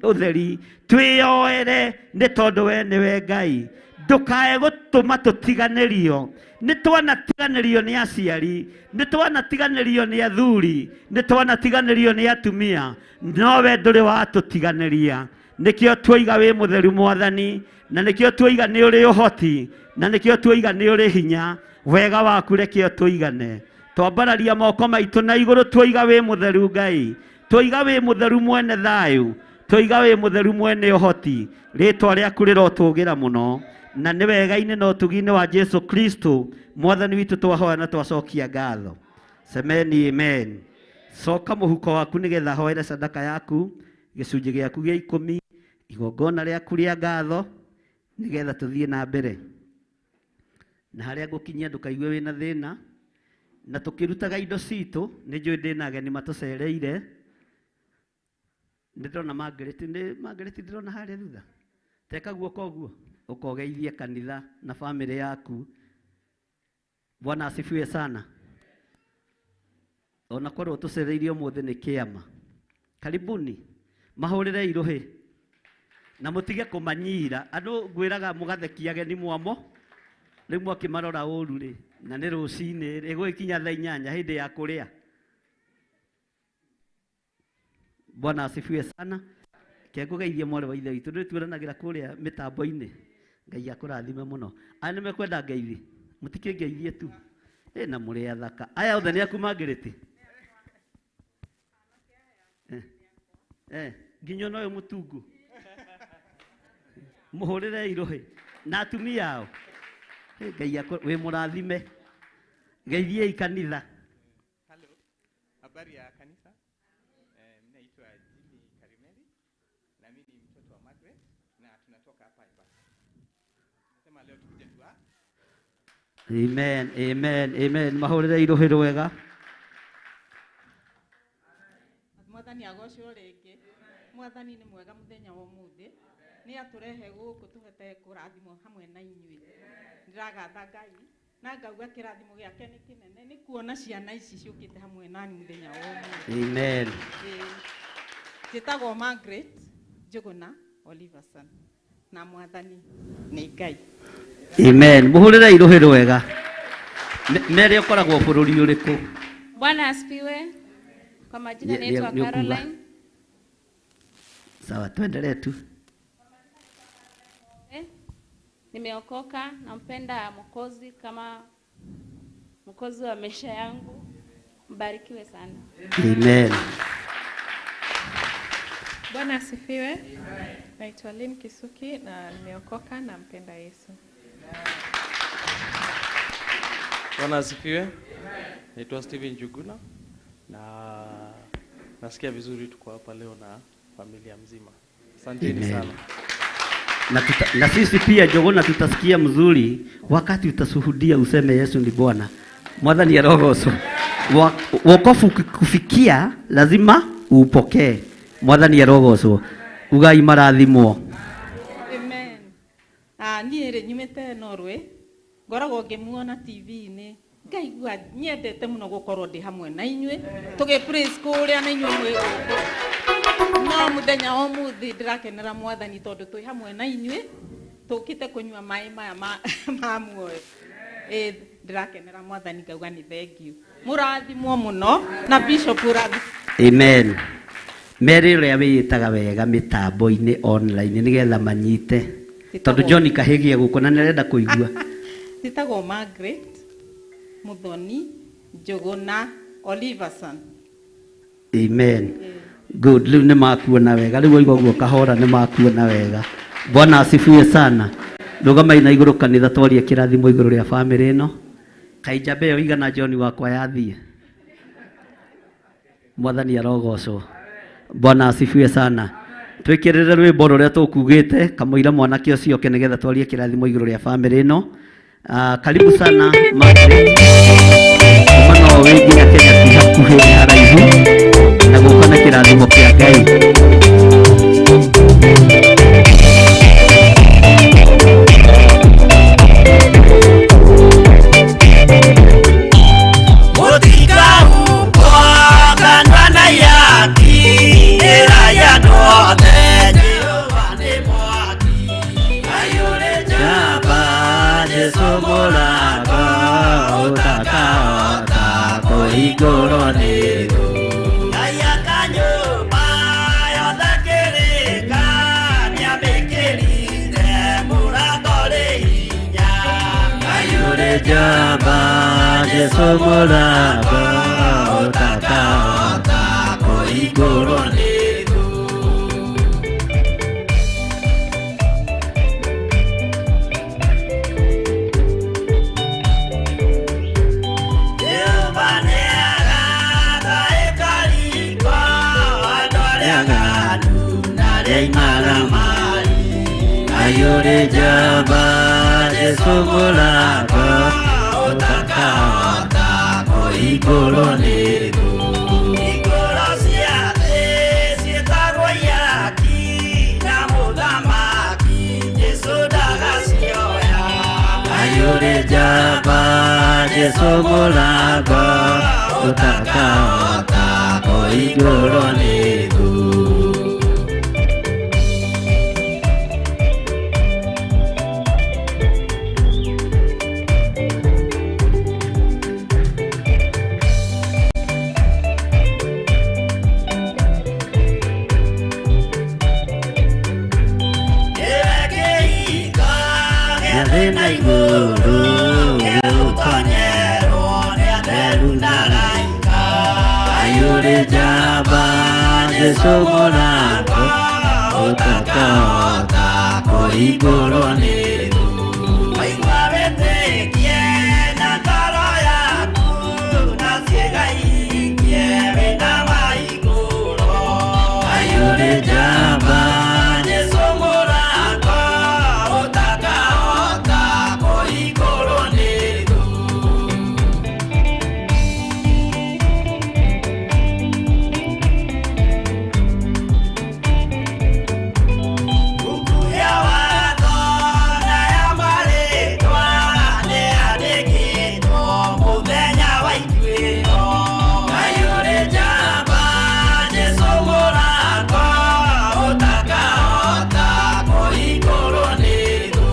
ũtheri. Twĩyoere nĩ tondũ we nĩwe Ngai. Ndũkae gũtũma tũtiganĩrio. Nĩ twanatiganĩrio nĩ aciari, nĩ twanatiganĩrio nĩ athuri, nĩ twanatiganĩrio nĩ atumia, no we ndũrĩ watũtiganĩria. Nĩkĩo tuoiga wĩ mũtheru Mwathani, na nĩkĩo tuoiga nĩ ũrĩ ũhoti, na nĩkĩo tuoiga nĩ ũrĩ hinya. Wega waku reke ũtũigane. Twambararia moko maitũ na igũrũ tuoiga wĩ mũtheru Ngai, tuoiga wĩ mũtheru mwene thayũ, tuoiga wĩ mũtheru mwene ũhoti. Rĩtwa rĩaku rĩrotũgĩra mũno, na nĩ wega-inĩ na ũtugi-inĩ wa Jesu Kristo Mwathani witũ twahoya na twacokia ngatho. Semeni amen. Coka mũhuko waku nĩgetha hoere sadaka yaku, gĩcunjĩ gĩaku gĩa 10, igongona rĩaku rĩa ngatho, nĩgetha tũthiĩ na mbere. Na harĩa ngũkinyia ndũkaigue wĩna thĩna. Na tũkĩrutaga indo citũ, nĩ njũĩ ndĩna ageni matũcereire. Nĩ ndĩrona Margaret, nĩ Margaret ndĩrona harĩa thutha. Teka guoko ũguo, ũkogeithie kanitha na famĩlĩ yaku. Bwana asifiwe sana. Ona korwo tũcereirio ũmũthĩ nĩ kĩama. Karibuni, mahũrĩre irũhĩ na mũtige kũmanyira. Andũ ngwĩraga mũgathekia ageni mwamo, rĩu mwakĩmarora ũru rĩ, na nĩ rũcinĩ rĩ, ĩgũgĩkinya thaa 8 hĩndĩ ya kũrĩa. Bwana asifiwe sana. Kengũgeithie mwarĩ wa ithe witũ, ndũĩ tuoranagĩra kũrĩa mĩtambo-inĩ. Ngai akũrathime mũno. Aya nĩ mekwenda ngeithi, mũtikĩngeithie tu. Na mũrĩ athaka. Aya othe nĩ aku Margaret? Nginya ona ũyũ mũtungu. Mũhũrĩre irũhĩ na atumia ao. Ngai wĩ mũrathime. Geithiei kanitha. Hello. Habari ya kanisa? Mimi naitwa Jimmy Karimeli na mimi ni mtoto wa Margaret na tunatoka hapa Embakasi. Nasema leo tukuje tu. Amen, amen, amen. Mahũrĩre irũhĩ rwega. Mwathani agocwo rĩngĩ. Mwathani nĩ mwega mũthenya wa ũmũthĩ. Nĩ atũrehe gũkũ tũhote kũrathimwo hamwe na inyuĩ. Ndĩragatha Ngai na ngauga kĩrathimo gĩake nĩ kĩnene nĩ kuona ciana ici ciũkĩte hamwe nani mũthenya wa ũmũthĩ. Amen. Njĩtagwo Margaret Njũgũna Oliverson na Mwathani nĩ Ngai. Amen. Mũhũrĩre irũhĩ rwega. Mere ũkoragwo bũrũri ũrĩkũ? Bwana asifiwe. Kwa majina naitwa Caroline. Sawa, tuendelee tu. Nimeokoka, nampenda Mwokozi kama Mwokozi wa maisha yangu. Mbarikiwe sana. Amen. Bwana asifiwe. Naitwa Lynn Kisuki na nimeokoka, nampenda Yesu. Bwana asifiwe. Naitwa Steven Njuguna na nasikia vizuri tuko hapa leo na familia mzima. Asanteni sana. Na sisi pia Njuguna tutasikia mzuri wakati utashuhudia useme Yesu ni Bwana. Mwathani arogocwo. Wokovu kufikia lazima upokee. Mwathani arogocwo. Ugai marathimwo. Amen. Niĩ rĩ nyumĩte Norway, ngoragwo ngĩmuona TV-inĩ, ngaigua nyendete mũno gũkorwo ndĩ hamwe na inyuĩ, tũgĩ praise kũrĩa na inyuĩ mwĩ gũkũ. No mũthenya wa ũmũthĩ ndĩrakenera Mwathani tondũ twĩ hamwe na inyuĩ, tũkĩte kũnyua maĩ maya ma muoyo. Ndĩrakenera Mwathani ngauga nĩ thank you. Mũrathimwo mũno na Bishop ũrathimwo. Amen. Mary ũrĩa wĩĩtaga wega mĩtambo-inĩ online nĩgetha manyite. Tondũ John Kahigia gũkũ na nĩarenda kũigua. Njĩtagwo Margaret Muthoni Njũgũna Oliverson. Amen. Good. Rĩu nĩ makuona wega. Rĩu waigua guo kahora nĩ makuona wega. Bwana asifiwe sana. Rũgamai na igũrũ kanitha twarie kĩrathimo igũrũ rĩa famĩlĩ ĩno. Kaĩ njamba ĩyo igana John wakwa yathiĩ. Mwathani arogocwo. Bwana asifiwe sana. Twikirire rwimbo ruria tukugite kamũira mwanake ũcio oke nĩgetha twarie kĩrathimo igũrũ rĩa family ĩno. Karibu sana Margaret. Kuma Norway nginya Kenya ti hakuhĩ, nĩ haraihu, na gũka na kĩrathimo kĩa Ngai. Jaba Jesu mũrango ũtakahota kũhingũrwo nĩ thũ. Jehova nĩarata ĩkarikwo andũ arĩa aganu na arĩa imaramari. Ayũrĩ njamba Jesu mũrango ũtakahota kũhingũrwo nĩ thũ. Igũrũ cia thĩ ciĩtagwo ihaki na mũthamaki Jesũ ndagacioya. Ayũrĩ njamba Jesu mũrango ũtakahota kũhingũrwo nĩ thũ. Nĩwe kĩhingo gĩa Gĩa thĩ na igũrũ gĩgũtonyerwo nĩ atheru na araika. Ayũrĩ njamba Jesu mũrango ũtakahota kũhingũrwo nĩ thũ. Waigua wĩtĩkie na ngoro yaku na ciĩga ihingie wĩna wa igũrũ. Ayũrĩ njamba Jesũ mũrango ũtakahota kũhingũrwo nĩ thũ. Buku ya watho na ya marĩtwa nĩyandĩkĩtwo mũthenya wa ituĩro. Ayũrĩ njamba Jesũ mũrango ũtakahota kũhingũrwo nĩ thũ.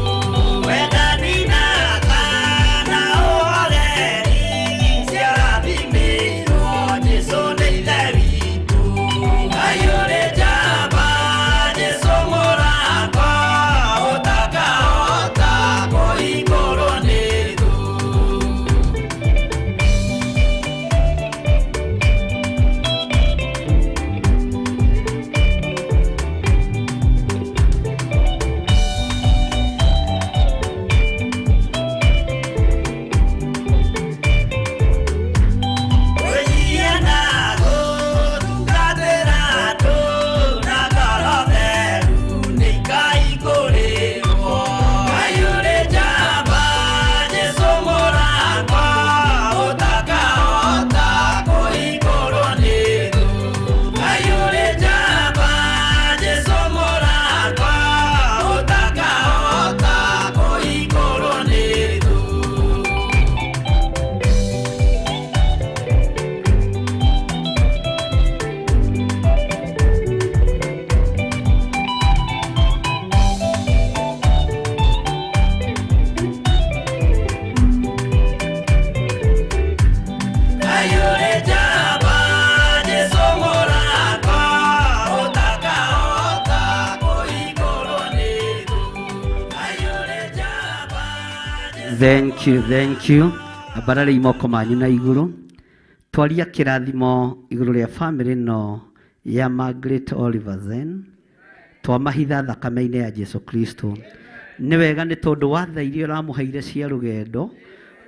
Wendani na tha na ũhoreri ciarathimĩirwo Jesũ nĩ Ithe witũ. Ayũrĩ njamba Jesũ mũrango ũtakahota kũhingũrwo nĩ thũ. Wĩnyihie na gũtungatĩra andũ na ngoro theru nĩikaihingũrĩrwo. Ayũrĩ njamba Jesũ mũrango ũtakahota kũhingũrwo nĩ thũ. Ayũrĩ njamba Jesũ mũrango ũtakahota kũhingũrwo nĩ thũ. Ayũrĩ njamba Jesũ mũrango ũtakahota kũhingũrwo nĩ thũ. Ayũrĩ njamba Thank you, thank you. Ambararĩi moko manyu na igũrũ. Twaria kĩrathimo igũrũ rĩa family ĩno ya Margaret Oliversen. Twamahitha thakame-inĩ ya Jesu Kristo. Nĩ wega nĩ tondũ wa tha iria ũramũheire cia rũgendo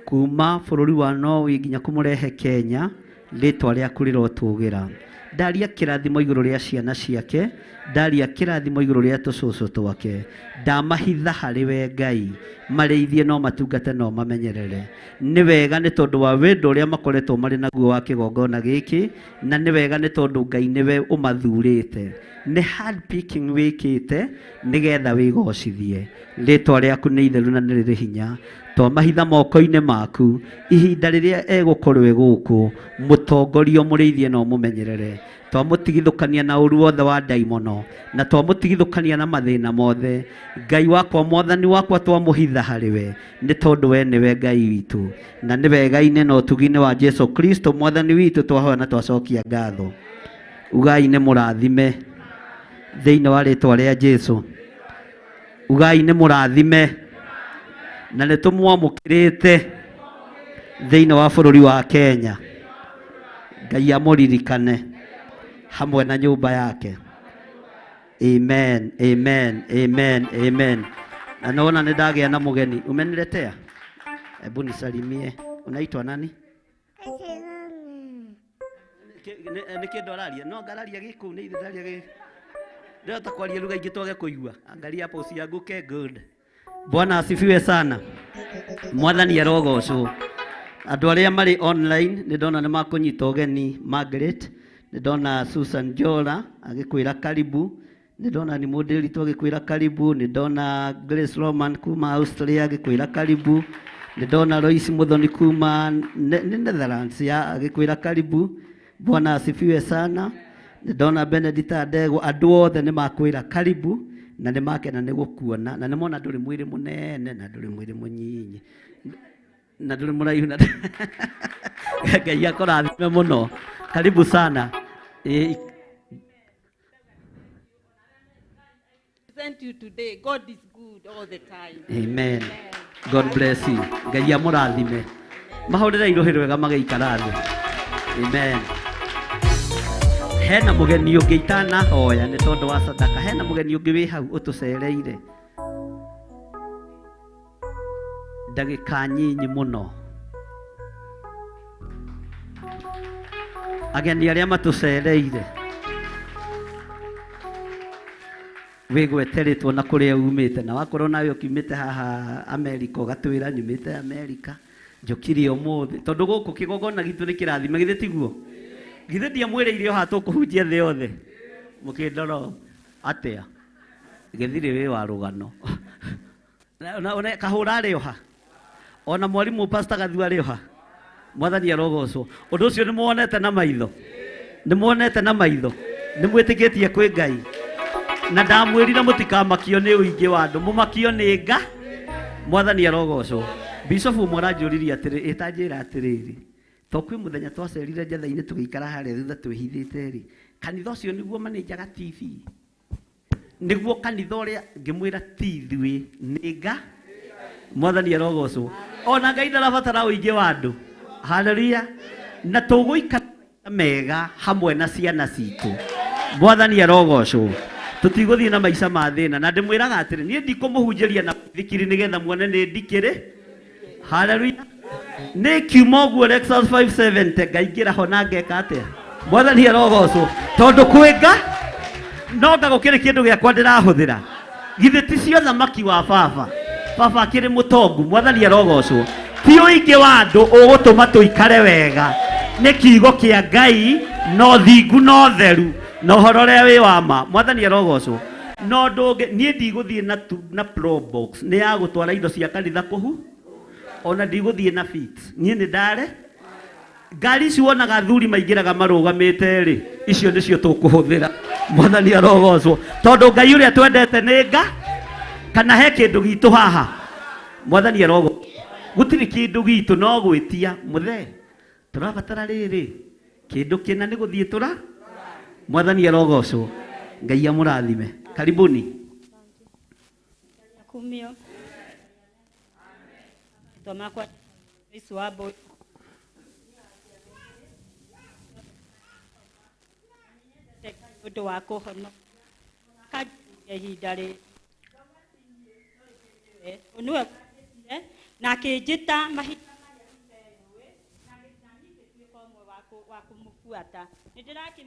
kuma bũrũri wa Norway nginya kũmũrehe Kenya. Rĩtwa rĩaku rĩrotũgĩra. Ndaria kĩrathimo igũrũ rĩa ciana ciake, ndaria kĩrathimo igũrũ rĩa tũcũcũ twake. Ndamahitha harĩ we Ngai, marĩithie no matungate no mamenyerere. Nĩ wega nĩ tondũ wa wendo ũrĩa makoretwo marĩ naguo wa kĩgongona gĩkĩ, na nĩ wega nĩ tondũ Ngai nĩwe ũmathurĩte. Nĩ hand picking wĩkĩte nĩgetha wĩgocithie. Rĩtwa rĩaku nĩ itheru na nĩ rĩrĩ hinya. Twamahitha moko-inĩ maku ihinda rĩrĩa egũkorwo e gũkũ, mũtongorio mũrĩithie na ũmũmenyerere. Twamũtigithũkania na ũru wothe wa ndaimono, na twamũtigithũkania na mathĩna mothe. Ngai wakwa, mwathani wakwa, twamũhitha harĩ we nĩ tondũ we nĩwe Ngai witũ, na nĩ wega-inĩ na ũtugi-inĩ wa Jesu Kristo mwathani witũ twahoya na twacokia ngatho. Ugai nĩ mũrathime thĩinĩ wa rĩtwa rĩa Jesu. Ugai nĩ mũrathime na nĩ tũmwamũkĩrĩte thĩinĩ wa bũrũri wa Kenya. Ngai amũririkane hamwe na nyũmba yake. Amen, amen, amen, amen. Na naona nĩ ndagĩa na mũgeni. Umeniletea? Hebu nisalimie. Unaitwa nani? Nĩ kĩndũ araria? No ngararia gĩkũyũ, nĩ ithe ndaria gĩkũyũ. Ndĩrahota kwaria lugha ingĩ twage kũigua. Angalia hapo usianguke. Good. Bwana asifiwe sana. Mwathani arogocwo. Andũ arĩa marĩ online nĩ ndona nĩ makũnyita ũgeni Margaret, nĩ ndona Susan Jora agĩkwĩra karibu, nĩ ndona ni Mũndĩritũ agĩkwĩra karibu, nĩ ndona Grace Roman kuma Australia agĩkwĩra karibu, nĩ ndona Lois Muthoni kuma nĩ Netherlands ya agĩkwĩra karibu. Bwana asifiwe sana. Nĩ ndona Benedicta Ndegwa, andũ othe nĩ makwĩra karibu na nĩ makena nĩ gũkuona, na nĩ mona ndũrĩ mwĩrĩ mũnene na ndũrĩ mwĩrĩ mũnyinyi na ndũrĩ mũraihu na Ngai akũrathime mũno. Karibu sana. Present you today. God is good all the time. Amen. God bless you. Ngai amũrathime. Mahũrĩre irũhĩ rwega magĩikara thĩ. Amen. Hena mũgeni ũngĩ itanahoya nĩ tondũ wa sadaka. Hena mũgeni ũngĩ wĩ hau ũtũcereire ndagĩka nyinyi mũno. Ageni arĩa matũcereire, wĩgwete rĩtwa na kũrĩa umĩte, na wakorwo nawe ũkiumĩte haha Amerika ũgatwĩra nyumĩte Amerika njũkire ũmũthĩ, tondũ gũkũ kĩgongona gitũ nĩ kĩrathime, githĩ tiguo? Githĩ ndiamwĩrĩire o haha tũkũhunjia thĩ yothe? Mũkĩndora atĩa? Gĩthirĩ wĩ wa rũgano. Na kahũra arĩ o ha? Ona mwarimũ Pastor Gathua arĩ o ha? Mwathani arogocwo. Ũndũ ũcio nĩ muonete na maitho? Nĩ muonete na maitho? Nĩ mwĩtĩkĩtie kwĩ Ngai? Na ndamwĩrire mũtikamakio nĩ ũingĩ wa andũ, mũmakio nĩ nga. Mwathani arogocwo. Bishop ũmwe aranjũririe atĩrĩ, ĩtanjĩra atĩrĩrĩ, to kwĩ mũthenya twacerire njetha-inĩ tũgĩikara harĩa thutha twĩhithĩte rĩ, kanitha ũcio nĩguo manĩnjaga TV, nĩguo kanitha ũrĩa ngĩmwĩra ti ithuĩ nĩ nga. Mwathani arogocwo. Ona Ngai ndarabatara ũingĩ wa andũ. Haleluya. Na tũgũikara mega hamwe na ciana citũ. Mwathani arogocwo. Tũtigũthiĩ na maica ma thĩna. Na ndĩmwĩraga atĩrĩ, niĩ ndikũmũhunjĩria na thikiri nĩgetha muone nĩ ndikĩrĩ. Haleluya. Nĩ kiuma ũguo Lexus 570 ngaingĩra ho na ngeka atĩa? Mwathani arogocwo. Tondũ kwĩ nga no nga gũkĩrĩ kĩndũ gĩakwa ndĩrahũthĩra. Githĩ ti cio thamaki wa baba? Baba akĩrĩ mũtongu. Mwathani arogocwo. Ti ũingĩ wa andũ ũgũtũma tũikare wega. Nĩ kiugo kĩa Ngai no thingu no theru na ũhoro ũrĩa wĩ wa ma. Mwathani arogocwo. No ũndũ ũngĩ, niĩ ndigũthiĩ na pro box nĩ ya gũtwara indo cia kanitha kũhu, ona ndigũthiĩ na fit. Niĩ nĩ ndare ngari ici wonaga athuri maingĩraga marũgamĩte rĩ, icio nĩcio tũkũhũthĩra. Mwathani arogocwo. Tondũ Ngai ũrĩa twendete nĩ nga, kana he kĩndũ gitũ haha. Mwathani arogocwo. Gũtirĩ kĩndũ gitũ no gwĩtia mũthee. Tũrabatara rĩrĩ kĩndũ kĩna nĩ gũthiĩ tũra. Mwathani arogocwo. Ngai amũrathime. Karibuni. Kumio. Twamakwa Yesu wabo. Ũndũ wa kũhonoka ihinda rĩ nĩwe na akĩnjĩta mahinda marĩa na ngĩtuĩka ũmwe Wa kũmũbuata nĩ ndĩrathiĩ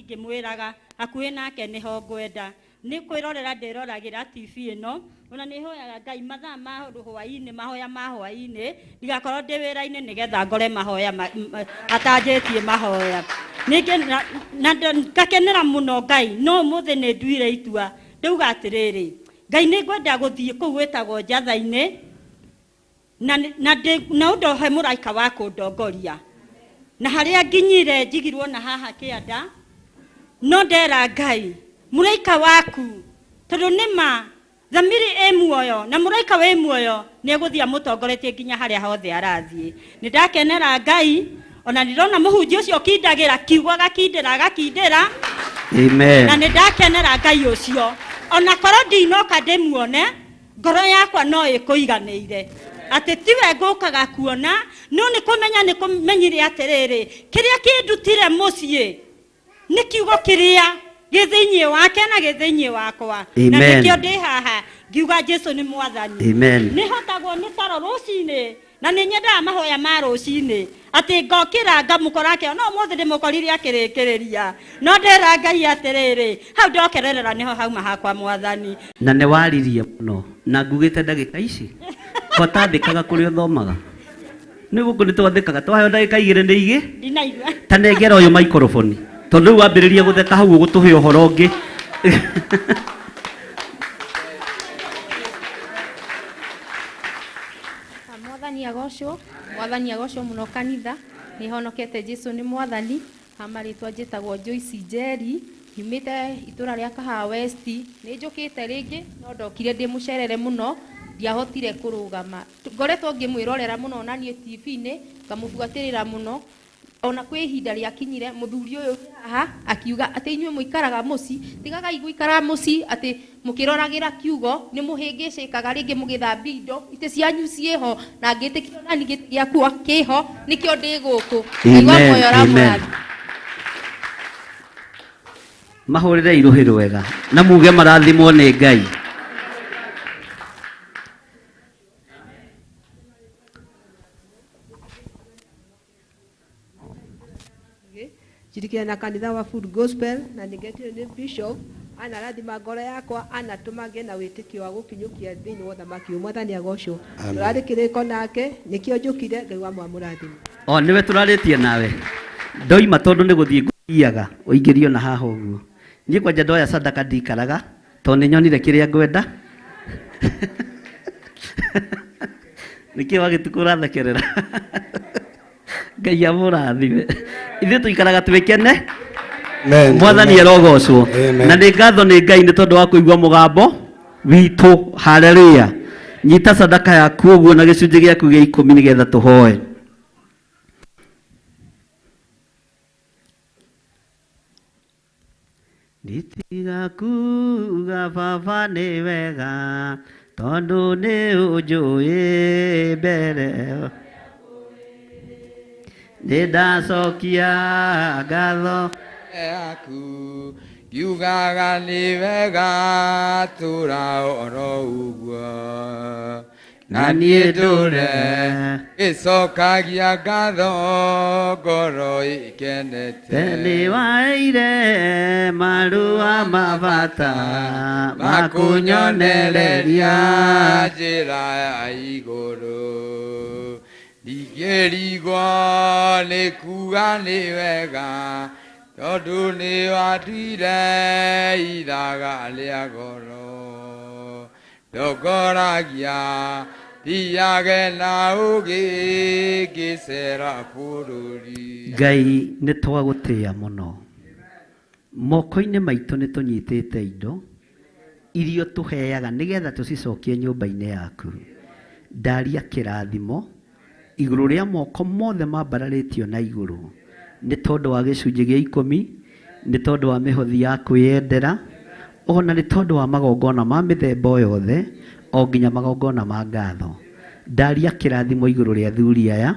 ngĩmwĩraga hakuhĩ nake nĩho ngwenda nĩ kwĩrorera ndĩroragĩra TV ĩno ona nĩ hoyaga Ngai mathaa ma hwainĩ mahoya ma hwainĩ ndigakorwo ndĩ wĩra-inĩ nĩgetha ngore mahoya atanjĩtie mahoya ningĩ na ngakenera mũno Ngai no ũmũthĩ nĩ nduire itua ndauga atĩrĩrĩ Ngai nĩ ngwenda gũthiĩ kũu gwĩtagwo njatha-inĩ na ũndohe mũraika wa kũndongoria na harĩa nginyire njigirwo na haha kĩanda no ndera Ngai mũraika waku tondũ nĩ ma thamiri ĩ muoyo na mũraika wĩ muoyo nĩ egũthiĩ amũtongoretie nginya harĩa hothe arathiĩ. Nĩ ndakenera Ngai ona ndĩrona mũhunjia ũcio ũkindagĩra kiugo agakindĩra agakindĩra. Amen. Na nĩ ndakenera Ngai ũcio ona korwo ndinoka ndĩmuone ngoro yakwa no ĩkũiganĩire atĩ tiwe ngũkaga kuona no nĩ kũmenya nĩ kũmenyire atĩrĩrĩ kĩrĩa kĩndutire mũciĩ nĩ kiugo kĩrĩa gĩ thĩinĩ wake na gĩ thĩinĩ wakwa na nĩkĩo ndĩ haha ngiuga Jesu nĩ mwathani. Amen. Nĩ hotagwo nĩ toro rũcinĩ na nĩ nyendaga mahoya ma rũcinĩ atĩ ngokĩra ngamũkora akĩo no ũmũthĩ ndĩmũkorire akĩrĩkĩrĩria no ndĩra Ngai atĩrĩrĩ hau ndokererera nĩho hauma hakwa mwathani. Na nĩ waririe mũno na ngugĩte ndagĩka ici ko tathĩkaga kũrĩa ũthomaga nĩ gũkũ nĩ twathĩkaga twaheo ndagĩka igĩrĩ nĩ igĩ ndinaigua ta nengera ũyũ microphone tondũ rĩu wambĩrĩria gũtheka hau ũgũtũhe ũhoro ũngĩ. Mwathani agocwo, mwathani agocwo mũno kanitha, nĩ honokete Jesu nĩ mwathani, ha marĩtwa njĩtagwo Joyce Njeri, nyumĩte itũra rĩa Kahawa West, nĩ njũkĩte rĩngĩ no ndokire ndĩ mũcerere mũno, ndiahotire kũrũgama. Ngoretwo ngĩmwĩrorera mũno na niĩ TV-inĩ, ngamũbuatĩrĩra mũno, ona kwĩ ihinda rĩakinyire mũthuri ũyũ haha akiuga atĩ inyuĩ mũikaraga mũciĩ, tigagai gũikara mũciĩ atĩ mũkĩroragĩra kiugo nĩ mũhĩngĩcĩkaga rĩngĩ mũgĩthambia indo itĩ cianyu ciĩho na ngĩtĩkio nani gĩtĩ gĩakwa kĩho nĩkĩo ndĩ gũkũ. Ngaigua muoyo ũramũrathima. Mahũrĩre irũhĩ rwega na muge marathimwo nĩ Ngai. Njirikire na kanitha wa Food Gospel na nĩngetire nĩ bishop anarathima ngoro yakwa anatũma ngĩe na wĩtĩkio wa gũkinyũkia thĩinĩ wa ũthamaki ũyũ. Mwathani agocwo. Tũrarĩ kĩrĩko nake nĩkĩo njũkire Ngai wa mwamũrathime. O nĩwe tũrarĩtie nawe ndoima tondũ nĩ gũthiĩ ngũthiaga ũingĩrio na haha ũguo niĩ kwanja ndoya sadaka ndikaraga tondũ nĩ nyonire kĩrĩa ngwenda. Nĩkĩ wagĩtukũ ũrathekerera? Ngai amũrathime. Ithuĩ tũikaraga twĩkene. Mwathani arogocwo. Na nĩ ngatho nĩ Ngai nĩ tondũ wa kũigua mũgambo witũ. Haleluya. Nyita sadaka yaku ũguo na gĩcunjĩ gĩaku gĩa ikũmi nĩgetha tũhoe. Nditiga kuga baba nĩ wega tondũ nĩ ũnjũĩ mbere nĩ ndacokia ngatho yaku ngiugaga nĩ wega tũra oro ũguo na niĩ ndũre gĩcokagia ngatho ngoro ĩkenete nĩ waeire marũa mabata makũnyonereria njĩra ya igũrũ ndingĩrigwo nĩ kuga nĩ wega tondũ nĩ watuire ithaga rĩa goro ndongoragia thiage na ũgĩ ngĩcera bũrũri. Ngai nĩ twagũtĩĩa mũno moko-inĩ maitũ nĩ tũnyitĩte indo iria tũheaga nĩgetha tũcicokie nyũmba-inĩ yaku. Ndaria kĩrathimo igũrũ rĩa moko mothe mambararĩtio na igũrũ nĩ tondũ wa gĩcunjĩ gĩa ikũmi, nĩ tondũ wa mĩhothi ya kwĩyendera, ona nĩ tondũ wa magongona ma mĩthemba o yothe o nginya magongona ma ngatho. Ndaria kĩrathimo igũrũ rĩa athuri aya,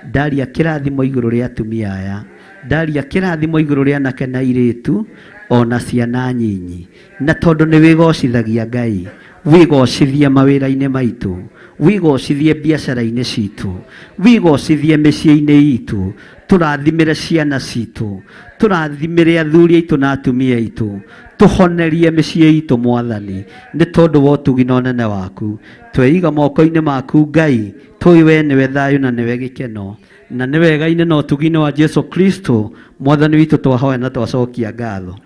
ndaria kĩrathimo igũrũ rĩa atumia aya, ndaria kĩrathimo igũrũ rĩa anake na airĩtu ona ciana nyinyi. Na tondũ nĩ wĩgocithagia Ngai, wĩgocithie mawĩra-inĩ maitũ, Wigocithie biacara-inĩ citũ, wigocithie mĩciĩ-inĩ itũ, tũrathimĩre ciana citũ, tũrathimĩre athuri aitũ na atumia aitũ, tũhonerie mĩciĩ itũ Mwathani, nĩ tondũ wa ũtugi na ũnene waku. Tweiga moko-inĩ maku Ngai, tũĩ we nĩwe thayũ na nĩwe gĩkeno, na nĩ wega-inĩ na ũtugi-inĩ wa Jesu Kristo Mwathani witũ twahoya na twacokia ngatho.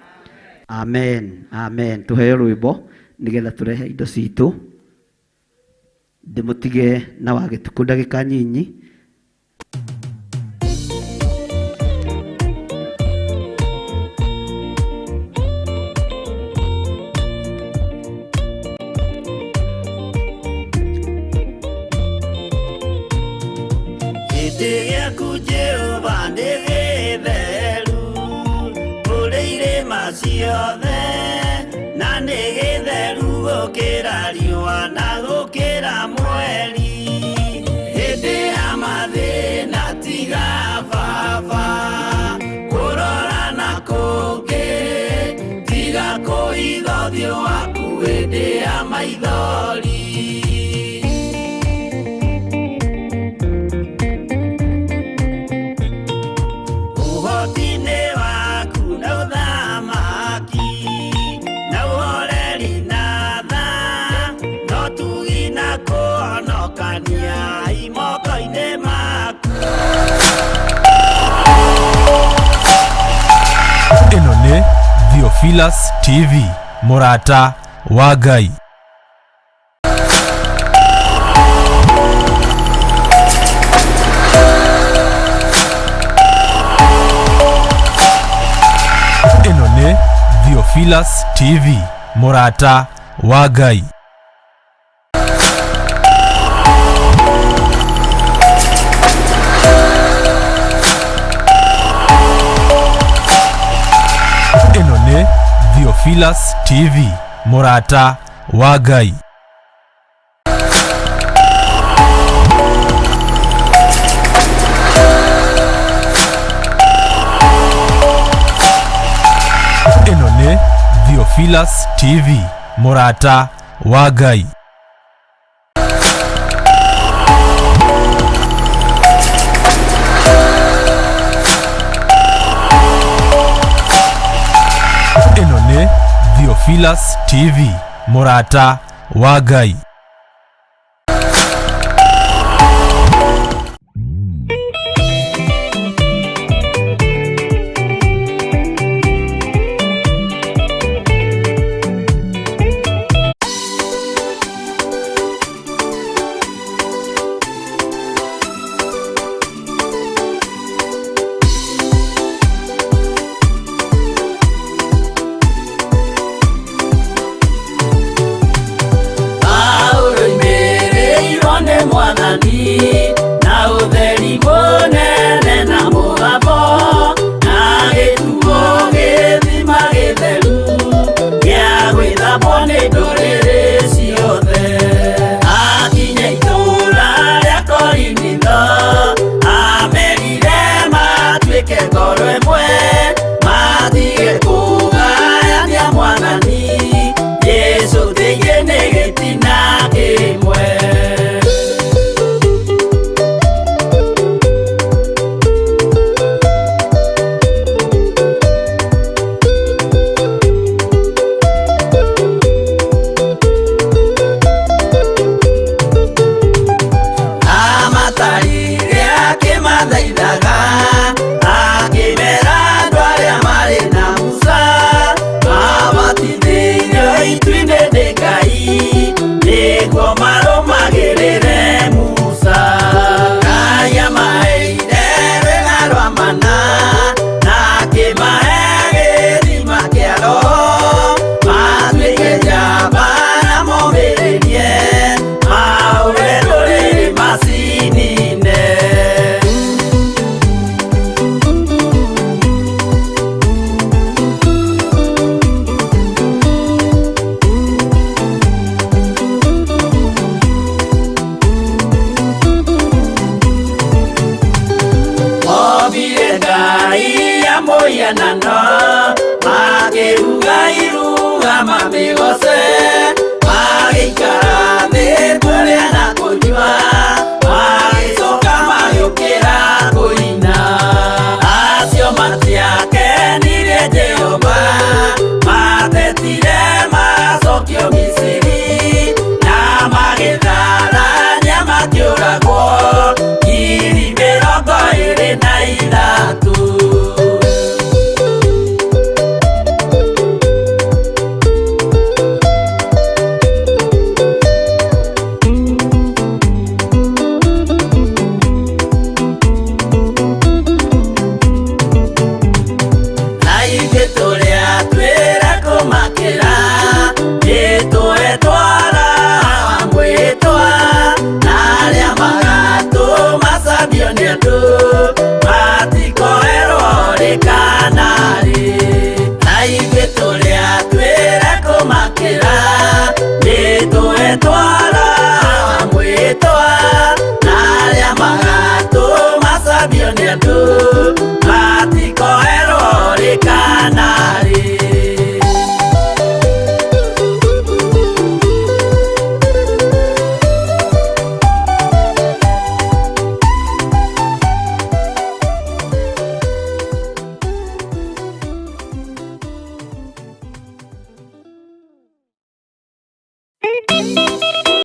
Amen, amen. Tuheo rwĩmbo nĩgetha tũrehe indo citũ, ndĩmũtige na wa gĩtukũ ndagĩka nyinyi. Gĩtĩ gĩaku Jehova nĩ gĩtheru kũrĩ irĩma ciothe, na nĩ gĩtheru gũkĩra riũa na gũkĩra mweri. Hĩndĩ ya mathĩna tiga baba kũrora na kũngĩ, tiga kũhitha ũthiũ waku hĩndĩ ya maithori. Ũhoti-inĩ waku na ũthamaki, na ũhoreri na tha, na ũtugi na kũhonokania i moko-inĩ maku. Ĩno nĩ Theophilus TV, mũrata wa Ngai. Ĩno nĩ Theophilus TV, mũrata wa Ngai. Ĩno nĩ Theophilus TV, mũrata wa Ngai. Ĩno nĩ Theophilus TV, mũrata wa Ngai. Ĩno nĩ Theophilus TV, mũrata wa Ngai. Paulo imĩrĩirwo nĩ Mwathani na ũtheri mũnene na mũgambo, na gĩtuo gĩthima gĩtheru gĩa gwĩthambwo nĩ ndũrĩrĩ ciothe. Akinya itũũra rĩa Korinitho, amerire matuĩke ngoro ĩmwe, matige kũgayania Mwathani Jesu thĩinĩ nĩ gĩtina kĩmwe. Amatarire akĩmathaithaga, akĩmera andũ arĩa marĩ na Musa, mabatithĩirio itu-inĩ nĩ Ngai, nĩguo marũmagĩrĩre Musa. Ngai amaheire rwĩga rwa mana, na akĩmahe gĩthima kĩa Roho, matuĩke njamba na momĩrĩrie, mahũre ndũrĩrĩ macinine. Ombire Ngai ya mũhianano, makĩruga iruga mamĩgoce, magĩikara thĩ kũrĩa na kũnyua. Tũrĩ